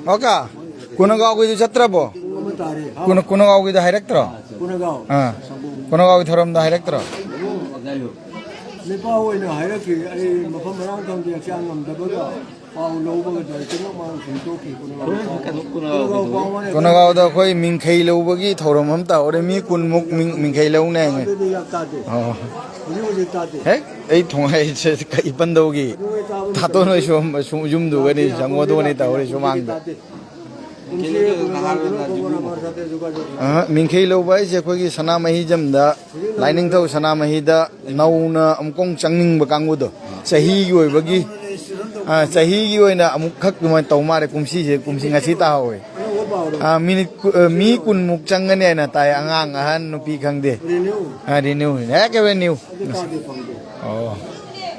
ꯑꯣꯀꯥ, ꯀꯨꯅꯒꯥꯎꯒꯤꯗꯨ ꯆꯠꯇ꯭ꯔꯕꯣ? ꯑꯃ ꯇꯥꯔꯦ꯫ ꯀꯨꯅ-, ꯀꯨꯅꯒꯥꯎꯒꯤꯗ ꯍꯥꯏꯔꯛꯇ꯭ꯔꯣ? ꯀꯨꯅꯒꯥꯎ꯫ ꯑꯥ꯫ ꯁꯪꯒꯣꯝ꯫ ꯀꯨꯅꯒꯥꯎꯒꯤ ꯊꯧꯔꯝꯗ ꯍꯥꯏꯔꯛꯇ꯭ꯔꯣ? ꯅꯨꯄꯥ ꯑꯣꯏꯅ ꯍꯥꯏꯔꯛꯈꯤ, ꯑꯩ ꯃꯐꯝ ꯃꯔꯥꯡ ꯈꯪꯗꯦ, ꯍꯛꯆꯥꯡ ꯉꯝꯗꯕꯒ꯫ ꯄꯥꯎ ꯂꯧꯕꯒ ꯗꯥꯏꯔꯦꯛꯇꯃꯛ ꯃꯥꯅ ꯁꯨꯝ ꯇꯣꯛꯈꯤ꯫ ꯀꯣꯅꯒꯥꯎ ꯄꯥꯎ ꯃꯥꯅ ꯀꯣꯅꯒꯥꯎꯗ ꯑꯩꯈꯣꯏ ꯃꯤꯡꯈꯩ ꯂꯧꯕꯒꯤ ꯊꯧꯔꯝ ꯑꯃ ꯇꯧꯔꯦ꯫ ꯃꯤ ꯀꯨꯟꯃꯨꯛ ꯃꯤꯡ-, ꯃꯤꯡꯈꯩ ꯂꯧꯅꯦ ꯍꯥꯏꯅꯦ꯫ ꯑꯗꯨꯗꯤ ꯌꯥꯝ ꯇꯥꯗꯦ꯫ ꯑꯣ꯫ ꯍꯧꯖꯤꯛ ꯍꯧꯖꯤꯛ ꯇꯥꯗꯦ꯫ ꯍꯦꯛ ꯑꯩ ꯊꯣꯡ-, ꯑꯩ ꯁꯦ-, ꯀ-, ꯏꯄꯟꯗꯧꯒꯤ ꯑꯗꯨ ꯑꯣꯏ ꯇꯥꯕꯅꯤ꯫ ꯊꯥꯇꯣꯟ ꯍꯣꯏ ꯁꯣꯝ, ꯁꯣꯝ ꯌꯨꯝꯗꯨꯒꯅꯤ, ꯖꯪꯉꯣꯗꯨꯒꯅꯤ ꯇꯧꯔꯤ ꯁꯨꯃꯥꯡꯗ꯫ ꯇꯥꯗꯦ꯫ ꯀꯨꯝꯁꯤ ꯀꯨꯅꯒꯥꯎꯗꯅ ꯀꯣꯅꯒꯥꯎ ꯃꯔꯛꯇ ꯖꯨꯒꯥ ꯖꯣꯠ꯫ ꯑꯍ, ꯃꯤꯡꯈꯩ ꯂꯧꯕ ꯍꯥꯏꯁꯦ ꯑꯩꯈꯣꯏꯒꯤ ꯁꯅꯥꯃꯍꯤ ꯖꯝꯗ, ꯂꯥꯏꯅꯤꯡꯊꯧ ꯁꯅꯥꯃꯍꯤꯗ ꯅꯧꯅ ꯑꯃꯨꯛꯀ ꯑꯃꯨꯛ ꯆꯪꯅꯤꯡꯕ ꯀꯥꯡꯕꯨꯗꯣ, ꯆꯍꯤꯒꯤ ꯑꯣꯏꯕꯒꯤ, ꯑ, ꯆꯍꯤꯒꯤ ꯑꯣꯏꯅ ꯑꯃꯨꯛꯈꯛ ꯑꯗꯨꯃꯥꯏꯅ ꯇꯧ ꯃꯥꯜꯂꯦ꯫ ꯀꯨꯝꯁꯤꯁꯦ, ꯀꯨꯝꯁꯤ ꯉꯁꯤ ꯇꯥꯍꯧꯋꯦ꯫ ꯑ, ꯃꯤꯅꯤꯠ ꯀꯨ-, ꯑ, ꯃꯤ ꯀꯨꯟꯃꯨꯛ ꯆꯪꯒꯅꯤ ꯍꯥꯏꯅ ꯇꯥꯏ, ꯑꯉꯥꯡ, ꯑꯍꯟ, ꯅꯨꯄꯤ ꯈꯪꯗꯦ꯫ ꯑ, ꯔꯤꯅ꯭ꯌꯨ꯫ ꯑ, ꯔꯤꯅ꯭ꯌꯨ꯫ ꯑꯦꯀꯦꯕꯥꯔꯦ ꯅ꯭ꯌꯨ꯫ ꯑꯗꯨ ꯇꯥꯗꯦ, ꯐꯪꯗꯦ꯫ ꯑꯣ꯫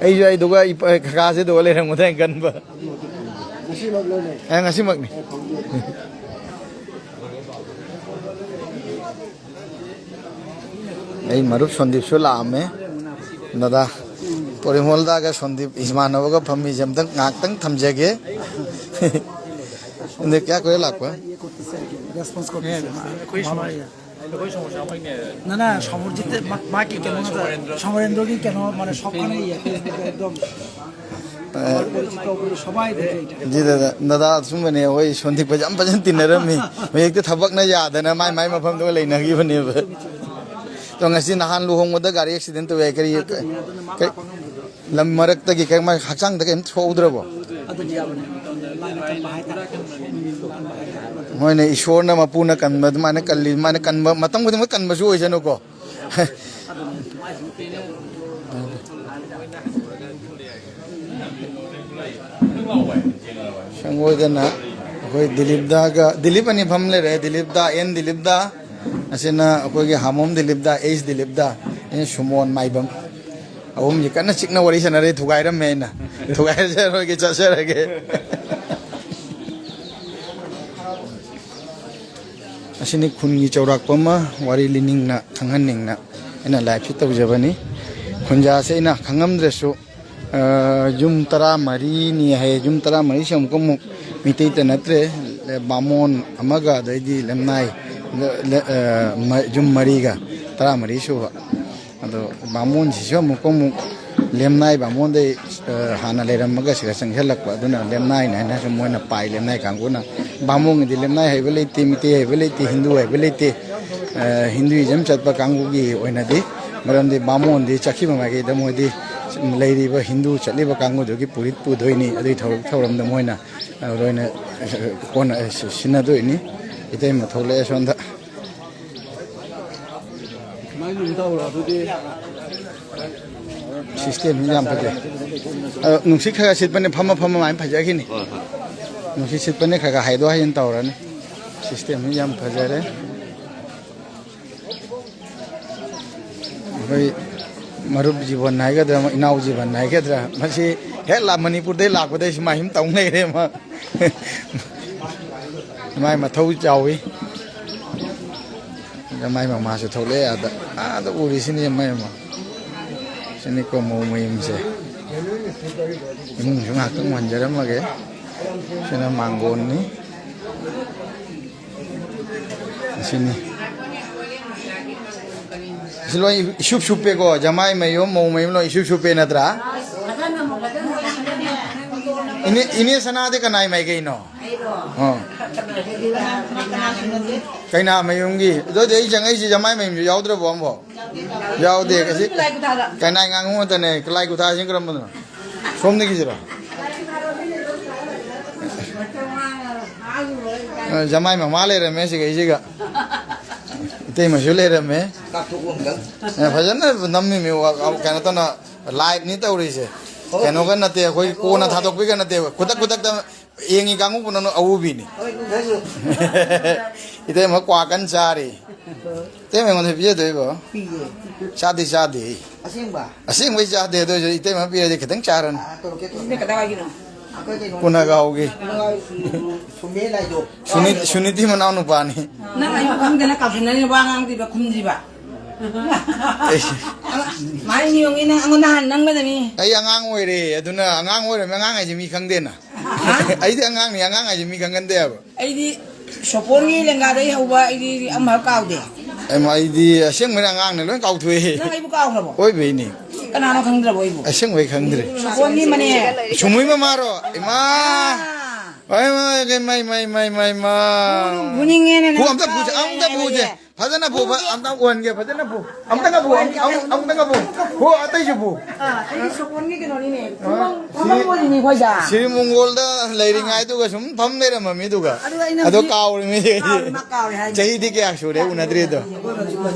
ꯑꯩꯁꯨ ꯑꯩꯗꯨꯒ ꯏꯄꯥ-, ꯀꯀꯥꯁꯤꯗꯨꯒ ꯂꯩꯔꯝꯒꯗ꯭ꯔꯥ ꯍꯥꯏꯅ ꯈꯟꯕ꯫ ꯉꯁꯤꯃꯛ ꯂꯧꯅꯦ꯫ ꯑꯦ, ꯉꯁꯤꯃꯛꯅꯤ꯫ ꯑꯦ, ꯐꯪꯗꯦ꯫ ꯑꯩ ꯃꯔꯨꯞ ꯁꯣꯟꯗꯤꯞꯁꯨ ꯂꯥꯛꯑꯝꯃꯦ꯫ ꯗꯗꯥ, ꯄꯣꯔꯤꯃꯣꯜꯗꯥꯒ ꯁꯣꯟꯗꯤꯞ ꯏꯃꯥꯟꯅꯕꯒ ꯐꯝꯃꯤꯁꯦ ꯑꯝꯇꯪ ꯉꯥꯏꯍꯥꯛꯇꯪ ꯊꯝꯖꯒꯦ꯫ ꯑꯗꯨ ꯀꯌꯥ ꯀꯨꯏꯔꯦ ꯂꯥꯛꯄ? ꯔꯦꯁꯄꯣꯟꯁ ꯀꯣ ꯑꯩꯈꯣꯏ ꯁꯣꯝ-, ꯑꯩꯈꯣꯏ ꯁꯣꯝ ꯁꯥꯃꯛꯅꯦ꯫ ꯅꯅꯥ ꯁꯣꯃꯔꯖꯤꯠ ꯃꯥ-, ꯃꯥꯒꯤ ꯀꯩꯅꯣ ꯅꯠꯇ꯭ꯔ, ꯁꯣꯃꯔꯦꯟꯗ꯭ꯔꯣꯒꯤ ꯀꯩꯅꯣ ꯃꯥꯅ ꯁꯣꯛꯀꯅꯤ ꯌꯦ, Facebook ꯇ ꯑꯗꯨꯝ꯫ ꯑ, ꯁꯣꯃꯥꯏꯗ ꯂꯩꯇ꯭ꯔꯦ꯫ ꯖꯤ ꯗꯗꯥ, ꯗꯗꯥ ꯑꯆꯨꯝꯕꯅꯦ, ꯑꯩꯈꯣꯏ ꯁꯣꯟꯗꯤꯛꯄꯁꯦ ꯌꯥꯝ ꯐꯖꯅ ꯇꯤꯟꯅꯔꯝꯃꯤ꯫ ꯍꯧꯖꯤꯛꯇꯤ ꯊꯕꯛꯅ ꯌꯥꯗꯅ ꯃꯥꯏ ꯃꯥꯏ ꯃꯐꯝꯗꯨꯒ ꯂꯩꯅꯈꯤꯕꯅꯦꯕ꯫ ꯑꯗꯣ ꯉꯁꯤ ꯅꯍꯥꯟ ꯂꯨꯍꯣꯡꯕꯗ ꯒꯥꯔꯤ ꯑꯦꯛꯁꯤꯗꯦꯟ ꯇꯧꯋꯦ ꯍꯥꯏ, ꯀꯔꯤ, ꯑꯗꯨꯅꯦ, ꯑꯗꯨꯅ ꯃꯥ ꯀꯔꯤ, ꯂꯥꯛꯄ ꯉꯝꯗ꯭ꯔꯦ꯫ ꯂꯝ ꯃꯔꯛꯇꯒꯤ ꯀꯔꯤ ꯃꯥ ꯍꯛꯆꯥꯡꯗ ꯀꯔꯤꯝ ꯁꯣꯛꯍꯧꯗ꯭ꯔꯕꯣ? ꯑꯗꯨꯅꯤ, ꯑꯗꯨꯅꯤ꯫ ꯂꯥꯏꯅ ꯀꯟꯕ ꯍꯥꯏꯇꯥꯔꯦ꯫ ꯎꯝ, ꯀꯟꯕ ꯍꯥꯏꯇꯥꯔꯦ꯫ ꯃꯣꯏꯅ ꯏꯁꯣꯔꯅ ꯃꯄꯨꯅ ꯀꯟꯕ ꯑꯗꯨꯃꯥꯏꯅ ꯀꯜꯂꯤ, ꯑꯗꯨꯃꯥꯏꯅ ꯀꯟꯕ ꯃꯇꯝ ꯈꯨꯗꯤꯡꯃꯛ ꯀꯟꯕꯁꯨ ꯑꯣꯏꯁꯅꯨꯀꯣ꯫ ꯁꯪꯒꯣꯏꯗꯅ ꯑꯩꯈꯣꯏ ꯗꯤꯂꯤꯞꯗꯥꯒ, ꯗꯤꯂꯤꯞ ꯑꯅꯤ ꯐꯝ ꯂꯩꯔꯦ, ꯗꯤꯂꯤꯞꯗꯥ, ꯑꯦꯟ ꯗꯤꯂꯤꯞꯗꯥ, ꯑꯁꯤꯅ ꯑꯩꯈꯣꯏꯒꯤ ꯍꯥꯃꯣꯝ ꯗꯤꯂꯤꯞꯗꯥ, ꯑꯩꯁ ꯗꯤꯂꯤꯞꯗꯥ, ꯑꯩꯅ ꯁꯨꯃꯣꯟ ꯃꯥꯏꯕꯝ꯫ ꯑꯍꯨꯝꯁꯤ ꯀꯟꯅ ꯆꯤꯛꯅ ꯋꯥꯔꯤ ꯁꯥꯟꯅꯔꯦ, ꯊꯨꯒꯥꯏꯔꯝꯃꯦ ꯑꯩꯅ꯫ ꯊꯨꯒꯥꯏꯔꯁꯔꯣꯏꯒꯦ, ꯆꯠꯆꯔꯒꯦ꯫ ꯑꯁꯤꯅꯤ ꯈꯨꯟꯒꯤ ꯆꯥꯎꯔꯥꯛꯄ ꯑꯃ ꯋꯥꯔꯤ ꯂꯤꯅꯤꯡꯅ, ꯈꯪꯍꯟꯅꯤꯡꯅ ꯑꯩꯅ ꯂꯥꯏꯚꯁꯤ ꯇꯧꯖꯕꯅꯤ꯫ ꯈꯨꯟꯖꯥꯁꯦ ꯑꯩꯅ ꯈꯪꯉꯝꯗ꯭ꯔꯁꯨ, ꯑ, ꯌꯨꯝ ꯇꯔꯥꯃꯔꯤꯅꯤ ꯍꯥꯏꯌꯦ꯫ ꯌꯨꯝ ꯇꯔꯥꯃꯔꯤꯁꯦ ꯑꯃꯨꯛꯀ ꯑꯃꯨꯛ ꯃꯤꯇꯩꯇ ꯅꯠꯇ꯭ꯔꯦ, ꯕꯥꯃꯣꯟ ꯑꯃꯒ ꯑꯗꯩꯗꯤ ꯂꯦꯝꯅꯥꯏ, ꯂꯦ-, ꯂꯦ-, ꯑ, ꯃ-, ꯌꯨꯝ ꯃꯔꯤꯒ ꯇꯔꯥꯃꯔꯤ ꯁꯨꯕ꯫ ꯑꯗꯣ ꯕꯥꯃꯣꯟꯁꯤꯁꯨ ꯑꯃꯨꯛꯀ ꯑꯃꯨꯛ ꯂꯦꯝꯅꯥꯏ ꯕꯥꯃꯣꯟꯗꯩ, ꯑ, ꯍꯥꯟꯅ ꯂꯩꯔꯝꯃꯒ ꯁꯤꯗ ꯆꯪꯁꯤꯜꯂꯛꯄ, ꯑꯗꯨꯅ ꯂꯦꯝꯅꯥꯏꯅ ꯍꯥꯏꯅ ꯁꯨꯝ ꯃꯣꯏꯅ ꯄꯥꯏ꯫ ꯂꯦꯝꯅꯥꯏ ꯀꯥꯡꯕꯨꯅ, ꯕꯥꯃꯣꯟꯒꯤꯗꯤ ꯂꯦꯝꯅꯥꯏ ꯍꯩꯕ ꯂꯩꯇꯦ, ꯃꯤꯇꯩ ꯍꯩꯕ ꯂꯩꯇꯦ, ꯍꯤꯟꯗꯨ ꯍꯩꯕ ꯂꯩꯇꯦ, ꯑ, ꯍꯤꯟꯗꯨꯏꯖꯝ ꯆꯠꯄ ꯀꯥꯡꯕꯨꯒꯤ ꯑꯣꯏꯅꯗꯤ꯫ ꯃꯔꯝꯗꯤ ꯕꯥꯃꯣꯟꯗꯤ ꯆꯠꯈꯤꯕ ꯃꯥꯏꯀꯩꯗ ꯃꯣꯏꯗꯤ ꯂꯩꯔꯤꯕ ꯍꯤꯟꯗꯨ ꯆꯠꯂꯤꯕ ꯀꯥꯡꯕꯨꯗꯨꯒꯤ ꯄꯨꯔꯤꯠ ꯄꯨꯗꯣꯏꯅꯤ꯫ ꯑꯗꯨꯒꯤ ꯊꯧꯔꯝ, ꯊꯧꯔꯝꯗ ꯃꯣꯏꯅ, ꯑ, ꯂꯣꯏꯅ, ꯑ, ꯀꯣꯟꯅ, ꯑ, ꯁꯤ-, ꯁꯤꯟꯅꯗꯣꯏꯅꯤ꯫ ꯏꯇꯩꯃ ꯊꯣꯛꯂꯛꯑꯦ ꯁꯣꯝꯗ꯫ ꯁꯨꯃꯥꯏꯅ ꯑꯗꯨꯝ ꯇꯧꯔꯣ ꯑꯗꯨꯗꯤ꯫ ꯁꯤꯁꯇꯦꯝꯁꯤ ꯌꯥꯝ ꯐꯖꯩ꯫ ꯑꯗꯣ ꯅꯨꯡꯁꯤꯠ ꯈꯔ ꯈꯔ ꯁꯤꯠꯄꯅꯦ, ꯐꯝꯃ ꯐꯝꯃ ꯃꯥꯏꯅ ꯐꯖꯈꯤꯅꯤ꯫ ꯍꯣꯏ, ꯍꯣꯏ꯫ ꯅꯨꯡꯁꯤꯠ ꯁꯤꯠꯄꯅꯦ, ꯈꯔ ꯈꯔ ꯍꯥꯏꯗꯣꯛ ꯍꯥꯏꯖꯤꯟ ꯇꯧꯔꯅꯤ꯫ ꯁꯤꯁꯇꯦꯝꯁꯤ ꯌꯥꯝ ꯐꯖꯔꯦ꯫ ꯑꯩꯈꯣꯏ ꯃꯔꯨꯞ ꯖꯤꯕꯟ ꯍꯥꯏꯒꯗ꯭ꯔꯥ, ꯏꯅꯥꯎ ꯖꯤꯕꯟ ꯍꯥꯏꯒꯗ꯭ꯔꯥ, ꯃꯁꯤ ꯍꯦꯛ ꯂꯥ-, ꯃꯅꯤꯄꯨꯔꯗꯩ ꯂꯥꯛꯄꯗꯩ ꯁꯨꯃꯥꯏ ꯁꯨꯝ ꯇꯧ ꯂꯩꯔꯦ ꯃꯥ꯫ ꯃꯥꯏ ꯃꯊꯧ ꯆꯥꯎꯏ꯫ ꯑꯗ ꯃꯥꯏ ꯃꯃꯥꯁꯨ ꯊꯣꯛꯂꯛꯑꯦ ꯑꯥꯗ꯫ ꯑꯥꯗ ꯎꯔꯤꯁꯤꯅꯤ ꯃꯥꯏ ꯃꯃꯥ꯫ ꯁꯤꯅꯤꯀꯣ ꯃꯧ ꯃꯌꯨꯝꯁꯦ꯫ ꯏꯃꯨꯡꯁꯨ ꯉꯥꯏꯍꯥꯛꯇꯪ ꯎꯍꯟꯖꯔꯝꯃꯒꯦ꯫ ꯁꯤꯅ ꯃꯥꯡꯒꯣꯟꯅꯤ꯫ ꯑꯁꯤꯅꯤ꯫ ꯁꯤ ꯂꯣꯏ ꯏꯁꯨꯞ ꯁꯨꯞꯄꯦꯀꯣ, ꯖꯃꯥꯏ ꯃꯌꯨꯝ, ꯃꯧ ꯃꯌꯨꯝ ꯂꯣꯏ ꯏꯁꯨꯞ ꯁꯨꯞꯄꯦ ꯅꯠꯇ꯭ꯔꯥ? ꯏꯅꯦ, ꯏꯅꯦ ꯁꯅꯥꯗꯤ ꯀꯅꯥꯏ ꯃꯥꯏꯀꯩꯅꯣ? ꯑꯣ꯫ ꯀꯩꯅꯥ ꯃꯌꯨꯝꯒꯤ꯫ ꯑꯗꯨꯗꯤ ꯑꯩ ꯆꯪꯉꯛꯏꯁꯤ ꯖꯃꯥꯏ ꯃꯌꯨꯝꯁꯨ ꯌꯥꯎꯗ꯭ꯔꯕꯣ ꯑꯃꯐꯥꯎ? ꯌꯥꯎꯗꯦ꯫ ꯑꯁꯤ ꯀꯩꯅꯥꯏ ꯉꯥꯡꯉꯨ ꯉꯥꯛꯇꯅꯦ꯫ ꯂꯥꯏ ꯈꯨꯊꯥꯁꯤꯅ ꯀꯔꯝꯕꯅꯣ? ꯁꯣꯝꯗꯒꯤꯁꯤꯔꯣ? ꯑ, ꯖꯃꯥꯏ ꯃꯃꯥ ꯂꯩꯔꯝꯃꯦ ꯁꯤꯒ ꯑꯩꯁꯤꯒ꯫ ꯏꯇꯩꯃꯁꯨ ꯂꯩꯔꯝꯃꯦ꯫ ꯀꯥꯞꯊꯣꯛꯑꯣ ꯑꯝꯇꯪ꯫ ꯑ, ꯐꯖꯅ ꯅꯝꯃꯤꯃꯤ, ꯋꯥ-, ꯀꯩꯅꯣ ꯇꯧꯅ, live ꯅꯤ ꯇꯧꯔꯤꯁꯦ꯫ ꯍꯣꯏ꯫ ꯀꯩꯅꯣꯒ ꯅꯠꯇꯦ, ꯑꯩꯈꯣꯏ ꯀꯣꯟꯅ ꯊꯥꯗꯣꯛꯄꯤꯒ ꯅꯠꯇꯦꯕ, ꯈꯨꯗꯛ ꯈꯨꯗꯛꯇ ꯌꯦꯡꯉꯤ ꯀꯥꯡꯕꯨ ꯄꯨꯝꯅꯃꯛ ꯑꯎꯕꯤꯅꯤ꯫ ꯍꯣꯏ, ꯀꯨꯝꯊꯁꯨ꯫ ꯏꯇꯩꯃ ꯀ꯭ꯋꯥ ꯀꯟꯅ ꯆꯥꯔꯤ꯫ ꯏꯇꯩꯃ ꯑꯩꯉꯣꯟꯗ ꯄꯤꯖꯗꯣꯏꯕꯣ? ꯄꯤꯌꯦ꯫ ꯆꯥꯗꯤ ꯆꯥꯗꯦ ꯑꯩ꯫ ꯑꯁꯦꯡꯕ? ꯑꯁꯦꯡꯕꯩ ꯆꯥꯗꯦ, ꯑꯗꯨ ꯑꯣꯏꯁꯨ ꯏꯇꯩꯃ ꯄꯤꯔꯗꯤ ꯈꯤꯇꯪ ꯆꯥꯔꯅꯤ꯫ ꯑꯥ, ꯇꯧꯔꯛꯀꯦ, ꯇꯧꯔꯛꯀꯦ꯫ ꯁꯤꯅ ꯀꯗꯥꯏꯋꯥꯏꯒꯤꯅꯣ? ꯑꯩꯈꯣꯏ ꯀꯩꯅꯣ, ꯄꯨꯅꯒꯥꯎꯒꯤ꯫ ꯄꯨꯅꯒꯥꯎ ꯁꯨꯃꯦ ꯂꯥꯏꯗꯣ꯫ ꯁꯨꯅꯤ-, ꯁꯨꯅꯤꯇꯤ ꯃꯅꯥꯎ ꯅꯨꯄꯥꯅꯤ꯫ ꯅꯪ ꯑꯩꯕꯨ ꯈꯪꯗꯅ ꯀꯥꯎꯁꯟꯅꯔꯤꯕ, ꯋꯥ ꯉꯥꯡꯗ꯭ꯔꯤꯕ, ꯈꯨꯝꯗ꯭ꯔꯤꯕ꯫ ꯑꯦ꯫ ꯃꯥꯏ ꯌꯦꯡꯉꯤ ꯅꯪ ꯑꯩꯉꯣꯟꯗ ꯍꯥꯟꯅ ꯅꯪꯒꯗꯕꯅꯤ꯫ ꯑꯩ ꯑꯉꯥꯡ ꯑꯣꯏꯔꯦ, ꯑꯗꯨꯅ ꯑꯉꯥꯡ ꯑꯣꯏꯔꯝꯃꯦ, ꯑꯉꯥꯡ ꯍꯥꯏꯁꯦ ꯃꯤ ꯈꯪꯗꯦꯅ꯫ ꯍꯥ? ꯑꯩꯗꯤ ꯑꯉꯥꯡꯅꯤ, ꯑꯉꯥꯡ ꯍꯥꯏꯁꯦ ꯃꯤ ꯈꯪꯒꯟꯗꯦ ꯍꯥꯏꯕ꯫ ꯑꯩꯗꯤ ꯁꯣꯄꯣꯔꯒꯤ ꯂꯦꯡꯒꯥꯗꯩ ꯍꯧꯕ, ꯑꯩꯗꯤ ꯑꯃꯐꯥꯎ ꯀꯥꯎꯗꯦ꯫ ꯑꯩꯃ, ꯑꯩꯗꯤ ꯑꯁꯦꯡꯕꯩꯅꯦ ꯑꯉꯥꯡꯅꯦ, ꯂꯣꯏ ꯀꯥꯎꯊꯣꯛꯑꯦ꯫ ꯅꯪ ꯑꯩꯕꯨ ꯀꯥꯎꯈ꯭ꯔꯕꯣ? ꯑꯣꯏꯕꯩꯅꯦ꯫ ꯀꯅꯥꯅꯣ ꯈꯪꯗ꯭ꯔꯕꯣ ꯑꯩꯕꯨ? ꯑꯁꯦꯡꯕꯩ ꯈꯪꯗ꯭ꯔꯦ꯫ ꯁꯣꯄꯣꯟꯒꯤ ꯃꯅꯦ꯫ ꯁꯨꯃꯨꯏ ꯃꯃꯥꯔꯣ? ꯏꯃꯥ! ꯑꯥ꯫ ꯃꯥꯏ, ꯃꯥꯏ, ꯃꯥꯏ, ꯃꯥꯏ, ꯃꯥꯏ, ꯃꯥꯏ, ꯃꯥ꯫ ꯐꯨꯅꯤꯡꯉꯦꯅꯦ ꯐꯨ, ꯅꯪ꯫ ꯑꯝꯇ ꯐꯨꯁꯦ, ꯑꯝꯇ ꯐꯨꯁꯦ꯫ ꯐꯖꯅ ꯐꯨ, ꯐ-, ꯑꯝꯇ ꯎꯍꯟꯒꯦ, ꯐꯖꯅ ꯐꯨ꯫ ꯑꯝꯇꯒ ꯐꯨ, ꯑꯝ-, ꯑꯝ-, ꯑꯝꯇꯒ ꯐꯨ꯫ ꯐꯨ, ꯑꯇꯩꯁꯨ ꯐꯨ꯫ ꯑꯥ, ꯑꯩꯗꯤ ꯁꯣꯄꯣꯟꯒꯤ ꯀꯩꯅꯣꯅꯤꯅꯦ꯫ ꯑꯥ, ꯐꯝꯕ ꯁꯤ-, ꯑꯣꯏꯔꯤꯅꯤ ꯑꯩꯈꯣꯏꯗ꯫ ꯁꯤꯔꯤ ꯃꯣꯡꯒꯣꯜꯗ ꯂꯩꯔꯤꯉꯩꯗꯨꯒ ꯁꯨꯝ ꯐꯝ ꯂꯩꯔꯝꯃ ꯃꯤꯗꯨꯒ꯫ ꯑꯗꯨ ꯑꯩꯅ ꯑꯗꯣ ꯍꯧꯖꯤꯛ ꯀꯥꯎꯔꯦ ꯃꯤꯁꯦ꯫ ꯀꯥꯎꯔꯦ, ꯃꯥ ꯀꯥꯎꯔꯦ ꯍꯥꯏꯅꯤ꯫ ꯆꯍꯤꯗꯤ ꯀꯌꯥ ꯁꯨꯔꯦ ꯎꯅꯗ꯭ꯔꯤꯗꯣ?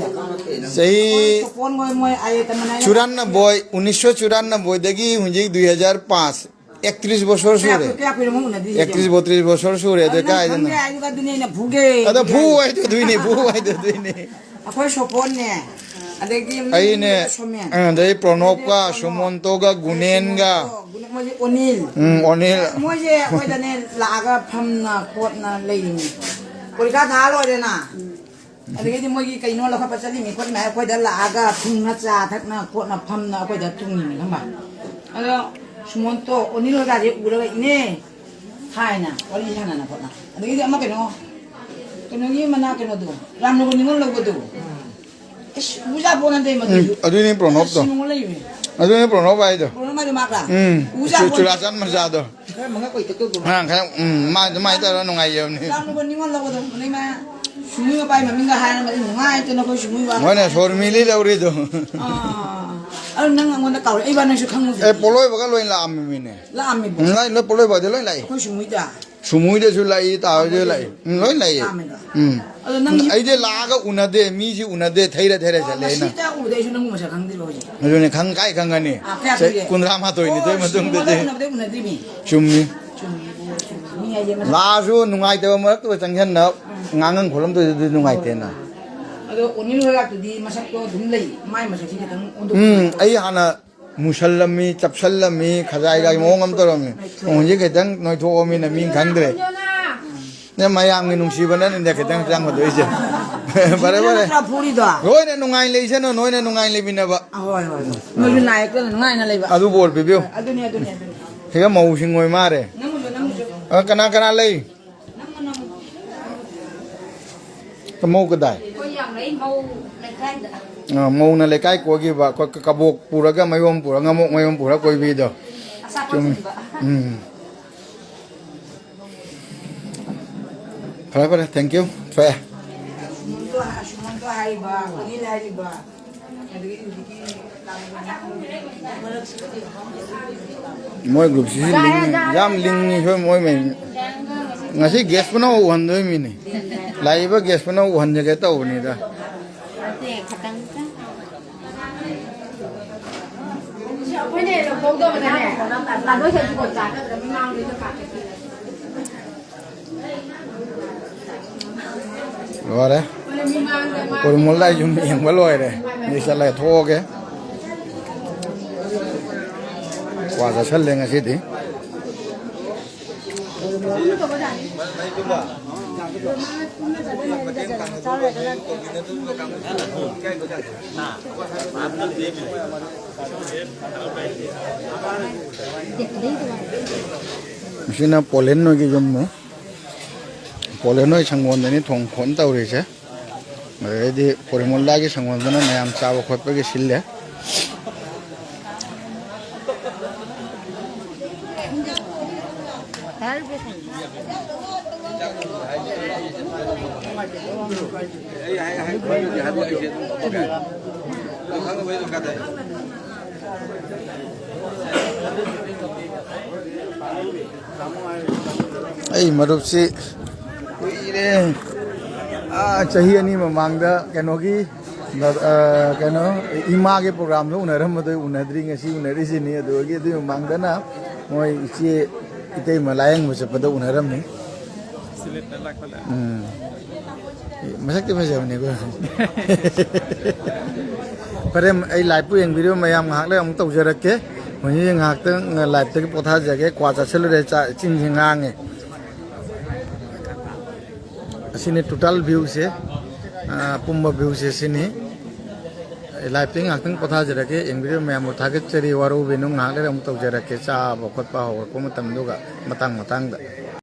ꯆꯍꯤ ꯁꯣꯄꯣꯟ ꯍꯣꯏ ꯃꯣꯏ ꯑꯥꯏ ꯑꯦ ꯇꯝꯕꯅ ꯆꯨꯔꯥꯟꯅꯕꯣꯏ, ꯎꯅꯤꯁꯁꯣ ꯆꯨꯔꯥꯟꯅꯕꯣꯏꯗꯒꯤ ꯍꯧꯖꯤꯛ ꯗꯨꯏ ꯍꯖꯥꯔ ꯄꯥꯁ꯫ ꯑꯦꯛꯇ꯭ꯔꯤꯁ ꯕꯣꯁꯣꯔ ꯀꯌꯥ ꯁꯨꯔꯦ꯫ ꯀꯨꯏ-, ꯀꯌꯥ ꯀꯨꯏꯔꯃꯣ ꯎꯅꯗ꯭ꯔꯤꯁꯦ? ꯑꯦꯛꯇ꯭ꯔꯤꯁ ꯕꯣꯇ꯭ꯔꯤꯁ ꯕꯣꯁꯣꯔ ꯁꯨꯔꯦ꯫ ꯑꯗꯨ ꯑꯗꯩ ꯅꯪ ꯀꯥꯏꯗꯅꯣ? ꯈꯪꯗꯦ ꯍꯥꯏꯗꯨꯒ ꯑꯗꯨꯅꯦ ꯑꯩꯅ ꯐꯨꯒꯦ꯫ ꯑꯗꯣ ꯐꯨ ꯍꯥꯏꯗꯣ ꯑꯗꯨꯏꯅꯦ, ꯐꯨ ꯍꯥꯏꯗꯣ ꯑꯗꯨꯏꯅꯦ꯫ ꯑꯩꯈꯣꯏ ꯁꯣꯄꯣꯟꯅꯦ, ꯑꯗꯒꯤ ꯑꯩꯅꯦ, ꯁꯣꯃꯦꯟ꯫ ꯑ, ꯑꯗꯩ ꯄ꯭ꯔꯣꯅꯣꯞꯀ, ꯑꯗꯩ ꯄ꯭ꯔꯣꯅꯣꯞ, ꯁꯨꯃꯣꯟꯇꯣꯒ, ꯒꯨꯅꯦꯟꯒ꯫ ꯁꯨꯃꯣꯟꯇꯣ, ꯒꯨꯅꯦꯟ, ꯃꯣꯏꯁꯦ ꯑꯣꯅꯤꯜ꯫ ꯎꯝ, ꯑꯣꯅꯤꯜ꯫ ꯃꯣꯏꯁꯦ ꯑꯩꯈꯣꯏꯗꯅꯦ ꯂꯥꯛꯑꯒ ꯐꯝꯅ ꯈꯣꯠꯅ ꯂꯩꯔꯤꯅꯤ꯫ ꯄꯣꯔꯤꯈꯥ ꯊꯥ ꯂꯣꯏꯔꯦꯅ꯫ ꯑꯗꯒꯤꯗꯤ ꯃꯣꯏꯒꯤ ꯀꯩꯅꯣ ꯂꯧꯈꯠꯄ ꯆꯠꯂꯤꯅꯤ ꯈꯣꯠꯂꯤꯅꯤ ꯍꯥꯏꯔ ꯑꯩꯈꯣꯏꯗ ꯂꯥꯛꯑꯒ ꯊꯨꯝꯅ ꯆꯥ ꯊꯛꯅ ꯈꯣꯠꯅ ꯐꯝꯅ ꯑꯩꯈꯣꯏꯗ ꯊꯨꯡꯉꯤꯅꯤ ꯈꯪꯕ꯫ ꯑꯗꯣ ꯁꯨꯃꯣꯟꯇꯣ ꯑꯣꯅꯤꯜ ꯍꯣꯏꯒꯥꯁꯦ ꯎꯔꯒ "ꯏꯅꯦ" ꯍꯥꯏꯅ ꯋꯥꯔꯤ ꯁꯥꯟꯅꯅ ꯈꯣꯠꯅ꯫ ꯑꯗꯒꯤꯗꯤ ꯑꯃ ꯀꯩꯅꯣ, ꯀꯩꯅꯣꯒꯤ ꯃꯅꯥ ꯀꯩꯅꯣꯗꯣ, ꯔꯥꯝꯅꯨꯒ ꯅꯤꯉꯣꯜ ꯂꯧꯕꯗꯣ꯫ ꯏꯁ, ꯎꯖꯥ ꯄꯣꯟ ꯅꯠꯇꯦ ꯃꯗꯨꯁꯨ꯫ ꯎꯝ, ꯑꯗꯨꯅꯤ ꯄ꯭ꯔꯣꯅꯣꯞꯇꯣ꯫ ꯑꯁ, ꯅꯤꯉꯣꯜ ꯂꯩꯕꯅꯤ꯫ ꯑꯗꯨꯅꯤ ꯄ꯭ꯔꯣꯅꯣꯞ ꯍꯥꯏꯗꯣ꯫ ꯄ꯭ꯔꯣꯅꯣꯞ ꯍꯥꯏꯗꯣ ꯃꯥ ꯀ꯭ꯂꯥꯁ꯫ ꯎꯝ, ꯎꯖꯥ ꯆꯨ-, ꯄꯣꯟ꯫ ꯆꯨꯔꯥꯆꯥꯟ ꯃꯆꯥꯗꯣ꯫ ꯈꯔ ꯃꯉꯛ ꯑꯣꯏꯇꯛ ꯇꯧꯗ꯭ꯔꯣ? ꯑꯉꯥꯡ ꯈꯔ, ꯎꯝ, ꯃꯥ ꯑꯗꯨꯃꯥꯏꯅ ꯇꯧꯔ ꯅꯨꯡꯉꯥꯏꯖꯕꯅꯤ꯫ ꯂꯥꯝꯂꯨꯕ ꯅꯤꯉꯣꯜ ꯂꯧꯕꯗꯣ, ꯑꯗꯩ ꯃꯥ ꯁꯨꯃꯨꯏ ꯃꯄꯥꯏ ꯃꯃꯤꯡꯒ ꯍꯥꯏꯔꯒ ꯑꯩ ꯅꯨꯡꯉꯥꯏꯇꯅ ꯑꯩꯈꯣꯏ ꯁꯨꯃꯨꯏ ꯋꯥ ꯃꯣꯏꯅ ꯁꯣꯔ ꯃꯤꯂꯤ ꯂꯧꯔꯤꯗꯣ꯫ ꯑꯥ꯫ ꯑꯗꯨ ꯅꯪ ꯑꯩꯉꯣꯟꯗ ꯀꯥꯎꯔꯦ꯫ ꯑꯩ ꯕꯥ ꯅꯪꯁꯨ ꯈꯪꯉꯨꯗꯦ꯫ ꯑꯦ, ꯄꯣꯂꯣꯏꯕꯒ ꯂꯣꯏ ꯂꯥꯛꯑꯝꯃꯤꯅꯦ꯫ ꯂꯥꯛꯑꯝꯃꯤꯕꯣ? ꯎꯝ, ꯂꯣꯏ, ꯂꯣꯏ ꯄꯣꯂꯣꯏꯕꯒꯗꯤ ꯂꯣꯏ ꯂꯥꯛꯏ꯫ ꯑꯩꯈꯣꯏ ꯁꯨꯃꯨꯏꯗ꯫ ꯁꯨꯃꯨꯏꯗꯁꯨ ꯂꯥꯛꯏ, ꯇꯥꯍꯣꯏꯗꯁꯨ ꯂꯥꯛꯏ꯫ ꯎꯝ, ꯂꯣꯏ ꯂꯥꯛꯏ꯫ ꯂꯥꯛꯑꯝꯃꯦꯕ꯫ ꯎꯝ꯫ ꯑꯗꯣ ꯅꯪ ꯎꯝ, ꯑꯩꯗꯤ ꯂꯥꯛꯑꯒ ꯎꯅꯗꯦ, ꯃꯤꯁꯤ ꯎꯅꯗꯦ, ꯊꯩꯔ ꯊꯩꯔ ꯑꯣ, ꯆꯠꯂꯦ ꯑꯩꯅ꯫ ꯉꯁꯤꯇ ꯎꯕꯗ ꯑꯩꯁꯨ ꯅꯪꯕꯨ ꯃꯁꯛ ꯈꯪꯗ꯭ꯔꯤꯕ ꯍꯧꯖꯤꯛ꯫ ꯑꯗꯨꯅꯦ, ꯈꯪ-, ꯀꯥꯏ ꯈꯪꯒꯅꯤ? ꯑꯥ, ꯀꯌꯥ ꯆꯍꯤ ꯀꯨꯏꯔꯦ? ꯀꯨꯟꯊ꯭ꯔꯥ ꯃꯥꯊꯣꯏꯅꯤ ꯑꯣ, ꯑꯗꯨꯏ ꯃꯇꯨꯡꯗꯗꯤ꯫ ꯁꯨꯃꯨꯏ ꯎꯅꯕꯗꯩ ꯎꯅꯗ꯭ꯔꯤꯃꯤ꯫ ꯆꯨꯝꯃꯤ꯫ ꯆꯨꯝꯃꯤ, ꯆꯨꯝꯃꯤ꯫ ꯃꯤ ꯍꯥꯏꯁꯦ ꯃꯁꯛ ꯂꯥꯛꯑꯁꯨ ꯅꯨꯡꯉꯥꯏꯇꯕ ꯃꯔꯛꯇꯨꯗ ꯆꯪꯁꯤꯟꯅ ꯎꯝ꯫ ꯉꯥꯡꯉꯝ ꯈꯣꯠꯂꯝꯗꯣꯏꯗꯨꯗꯤ ꯅꯨꯡꯉꯥꯏꯇꯦꯅ꯫ ꯑꯗꯣ ꯑꯣꯅꯤꯜ ꯍꯣꯏ ꯂꯥꯛꯇꯗꯤ ꯃꯁꯛꯇꯣ ꯑꯗꯨꯝ ꯂꯩ, ꯃꯥꯏ ꯃꯁꯛꯁꯤ ꯈꯤꯇꯪ ꯑꯣꯟꯊꯣꯛ ꯎꯝ, ꯑꯩ ꯍꯥꯟꯅ ꯃꯨꯁꯜꯂꯝꯃꯤ, ꯆꯞꯁꯜꯂꯝꯃꯤ, ꯈꯖꯥꯏꯒꯥꯏ ꯃꯑꯣꯡ ꯑꯃ ꯇꯧꯔꯝꯃꯤ꯫ ꯍꯧꯖꯤꯛ ꯈꯤꯇꯪ ꯅꯣꯏꯊꯣꯛꯑꯃꯤꯅ ꯃꯤ ꯈꯪꯗ꯭ꯔꯦ꯫ ꯅꯪ ꯃꯌꯥꯝꯒꯤ ꯅꯨꯡꯁꯤꯕꯅꯅꯤꯅꯦ ꯈꯤꯇꯪ ꯍꯛꯆꯥꯡ ꯐꯗꯣꯛꯏꯁꯦ꯫ ꯐꯔꯦ, ꯐꯔꯦ꯫ ꯅꯠꯇ꯭ꯔꯥ ꯐꯨꯔꯤꯗꯣ? ꯂꯣꯏꯅ ꯅꯨꯡꯉꯥꯏ ꯂꯩꯁꯅꯨ, ꯅꯣꯏꯅ ꯅꯨꯡꯉꯥꯏ ꯂꯩꯃꯤꯟꯅꯕ꯫ ꯑꯍꯣꯏ, ꯍꯣꯏ, ꯍꯣꯏ꯫ ꯅꯣꯏꯁꯨ ꯅꯥꯏꯌꯦꯛꯇꯅ ꯅꯨꯡꯉꯥꯏꯅ ꯂꯩꯕ꯫ ꯑꯗꯨ ꯕꯣꯔ ꯄꯤꯕꯤꯌꯨ꯫ ꯑꯗꯨꯅꯤ, ꯑꯗꯨꯅꯤ, ꯑꯗꯨꯅꯤ꯫ ꯁꯤꯒ ꯃꯧꯁꯤꯡ ꯑꯣꯏ ꯃꯥꯔꯦ꯫ ꯅꯪꯕꯨꯁꯨ, ꯅꯪꯕꯨꯁꯨ꯫ ꯑ, ꯀꯅꯥ ꯀꯅꯥ ꯂꯩ? ꯅꯪꯕꯨ, ꯅꯪꯕꯨ꯫ ꯃꯧ ꯀꯗꯥꯏ? ꯑꯩꯈꯣꯏ ꯌꯥꯝ ꯂꯩ, ꯃꯧ ꯂꯩꯀꯥꯏꯗ꯫ ꯑ, ꯃꯧꯅ ꯂꯩꯀꯥꯏ ꯀꯣꯏꯈꯤꯕ, ꯑꯩꯈꯣꯏ ꯀ-, ꯀꯕꯣꯛ ꯄꯨꯔꯒ ꯃꯌꯣꯝ ꯄꯨꯔ, ꯉꯥꯃꯣꯛ ꯃꯌꯣꯝ ꯄꯨꯔ ꯀꯣꯏꯕꯤꯗꯣ꯫ ꯆꯨꯝ-, ꯎꯝ꯫ ꯐꯔꯦ, ꯐꯔꯦ, thank you꯫ ꯊꯣꯛꯑꯦ꯫ ꯑꯁꯨꯃꯟꯗꯣ ꯍꯥꯏꯔꯤꯕ, ꯑꯅꯤꯜ ꯍꯥꯏꯔꯤꯕ, ꯑꯗꯒꯤ ꯍꯧꯖꯤꯛꯀꯤ ꯃꯣꯏ groupꯁꯤꯁꯨ ꯂꯤꯡꯉꯤ, ꯌꯥꯝ ꯂꯤꯡꯉꯤ ꯍꯣꯏ ꯃꯣꯏ ꯃꯌꯥꯝ꯫ ꯉꯁꯤ guest ꯄꯨꯝꯅꯃꯛ ꯎꯍꯟꯗꯣꯏ ꯃꯤꯅꯤ꯫ ꯂꯥꯛꯏꯕ guest ꯄꯨꯝꯅꯃꯛ ꯎꯍꯟꯖꯒꯦ ꯇꯧꯕꯅꯤꯗ꯫ ꯅꯠꯇꯦ, ꯈꯇꯪ ꯈꯇꯪ꯫ ꯑꯩꯈꯣꯏꯅ ꯍꯦꯟꯅ ꯐꯧꯗꯕꯗꯅꯦ, ꯂꯥꯗꯣꯏ ꯁꯔꯨꯛꯇꯣ ꯆꯥꯒꯗ꯭ꯔꯥ? ꯃꯤꯃꯥꯡꯗ ꯍꯦꯛꯇ ꯄꯥꯛꯀꯦ꯫ ꯂꯣꯏꯔꯦ꯫ ꯄꯣꯔꯤꯃꯣꯜꯗ ꯑꯩ ꯌꯨꯝ ꯌꯦꯡꯕ ꯂꯣꯏꯔꯦ꯫ ꯑꯩ ꯆꯠꯂꯒ ꯊꯣꯛꯑꯒꯦ꯫ ꯀ꯭ꯋꯥ ꯆꯥꯁꯜꯂꯦ ꯉꯁꯤꯗꯤ꯫ ꯃꯁꯤꯅ ꯄꯣꯂꯦꯟ ꯍꯣꯏꯒꯤ ꯌꯨꯝꯅꯤ꯫ ꯄꯣꯂꯦꯟ ꯍꯣꯏ ꯁꯪꯒꯣꯜꯗꯅꯤ ꯊꯣꯡ ꯈꯣꯠꯅ ꯇꯧꯔꯤꯁꯦ꯫ ꯑꯗꯩꯗꯤ ꯄꯣꯔꯤꯃꯣꯜꯂꯥꯒꯤ ꯁꯪꯒꯣꯜꯗꯅ ꯃꯌꯥꯝ ꯆꯥꯕ ꯈꯣꯠꯄꯒꯤ ꯁꯤꯜꯂꯦ꯫ ꯑꯩ ꯃꯔꯨꯞꯁꯤ ꯀꯨꯏꯔꯦ꯫ ꯑꯥ, ꯆꯍꯤ ꯑꯅꯤ ꯃꯃꯥꯡꯗ ꯀꯩꯅꯣꯒꯤ, ꯑ, ꯀꯩꯅꯣ, ꯏꯃꯥꯒꯤ programꯗ ꯎꯅꯔꯝꯕꯗꯣ ꯎꯅꯗ꯭ꯔꯤ, ꯉꯁꯤ ꯎꯅꯔꯤꯁꯤꯅꯤ꯫ ꯑꯗꯨꯗꯒꯤ ꯑꯗꯨꯒꯤ ꯃꯃꯥꯡꯗꯅ ꯃꯣꯏ ꯏꯆꯦ ꯏꯇꯩꯃ ꯂꯥꯌꯦꯡꯕ ꯆꯠꯄꯗ ꯎꯅꯔꯝꯃꯤ꯫ ꯎꯝ꯫ ꯃꯁꯛꯇꯤ ꯐꯖꯕꯅꯤꯀꯣ꯫ ꯐꯔꯦ, ꯑꯩ liveꯄꯨ ꯌꯦꯡꯕꯤꯔꯤꯕ ꯃꯌꯥꯝ ꯉꯥꯏꯍꯥꯛ ꯂꯩꯔ ꯑꯃꯨꯛ ꯇꯧꯖꯔꯛꯀꯦ꯫ ꯍꯧꯖꯤꯛ ꯉꯥꯏꯍꯥꯛꯇꯪ liveꯇꯒꯤ ꯄꯣꯊꯥꯖꯒꯦ, ꯀ꯭ꯋꯥ ꯆꯥꯁꯤꯜꯂꯨꯔꯦ, ꯆꯥ-, ꯆꯤꯟꯁꯤ ꯉꯥꯡꯉꯦ꯫ ꯑꯁꯤꯅꯤ total viewꯁꯦ, ꯑ, ꯑꯄꯨꯝꯕ viewꯁꯦ ꯁꯤꯅꯤ꯫ Liveꯇꯒꯤ ꯉꯥꯏꯍꯥꯛꯇꯪ ꯄꯣꯊꯥꯖꯔꯛꯀꯦ, ꯌꯦꯡꯕꯤꯔꯤꯕ ꯃꯌꯥꯝꯕꯨ ꯊꯥꯒꯠꯆꯔꯤ, ꯋꯥꯔꯧꯕꯤꯅꯨ, ꯉꯥꯏꯍꯥꯛ ꯂꯩꯔ ꯑꯃꯨꯛ ꯇꯧꯖꯔꯛꯀꯦ, ꯆꯥꯕ ꯈꯣꯠꯄ ꯍꯧꯔꯛꯄ ꯃꯇꯝꯗꯨꯒ ꯃꯇꯥꯡ ꯃꯇꯥꯡꯗ꯫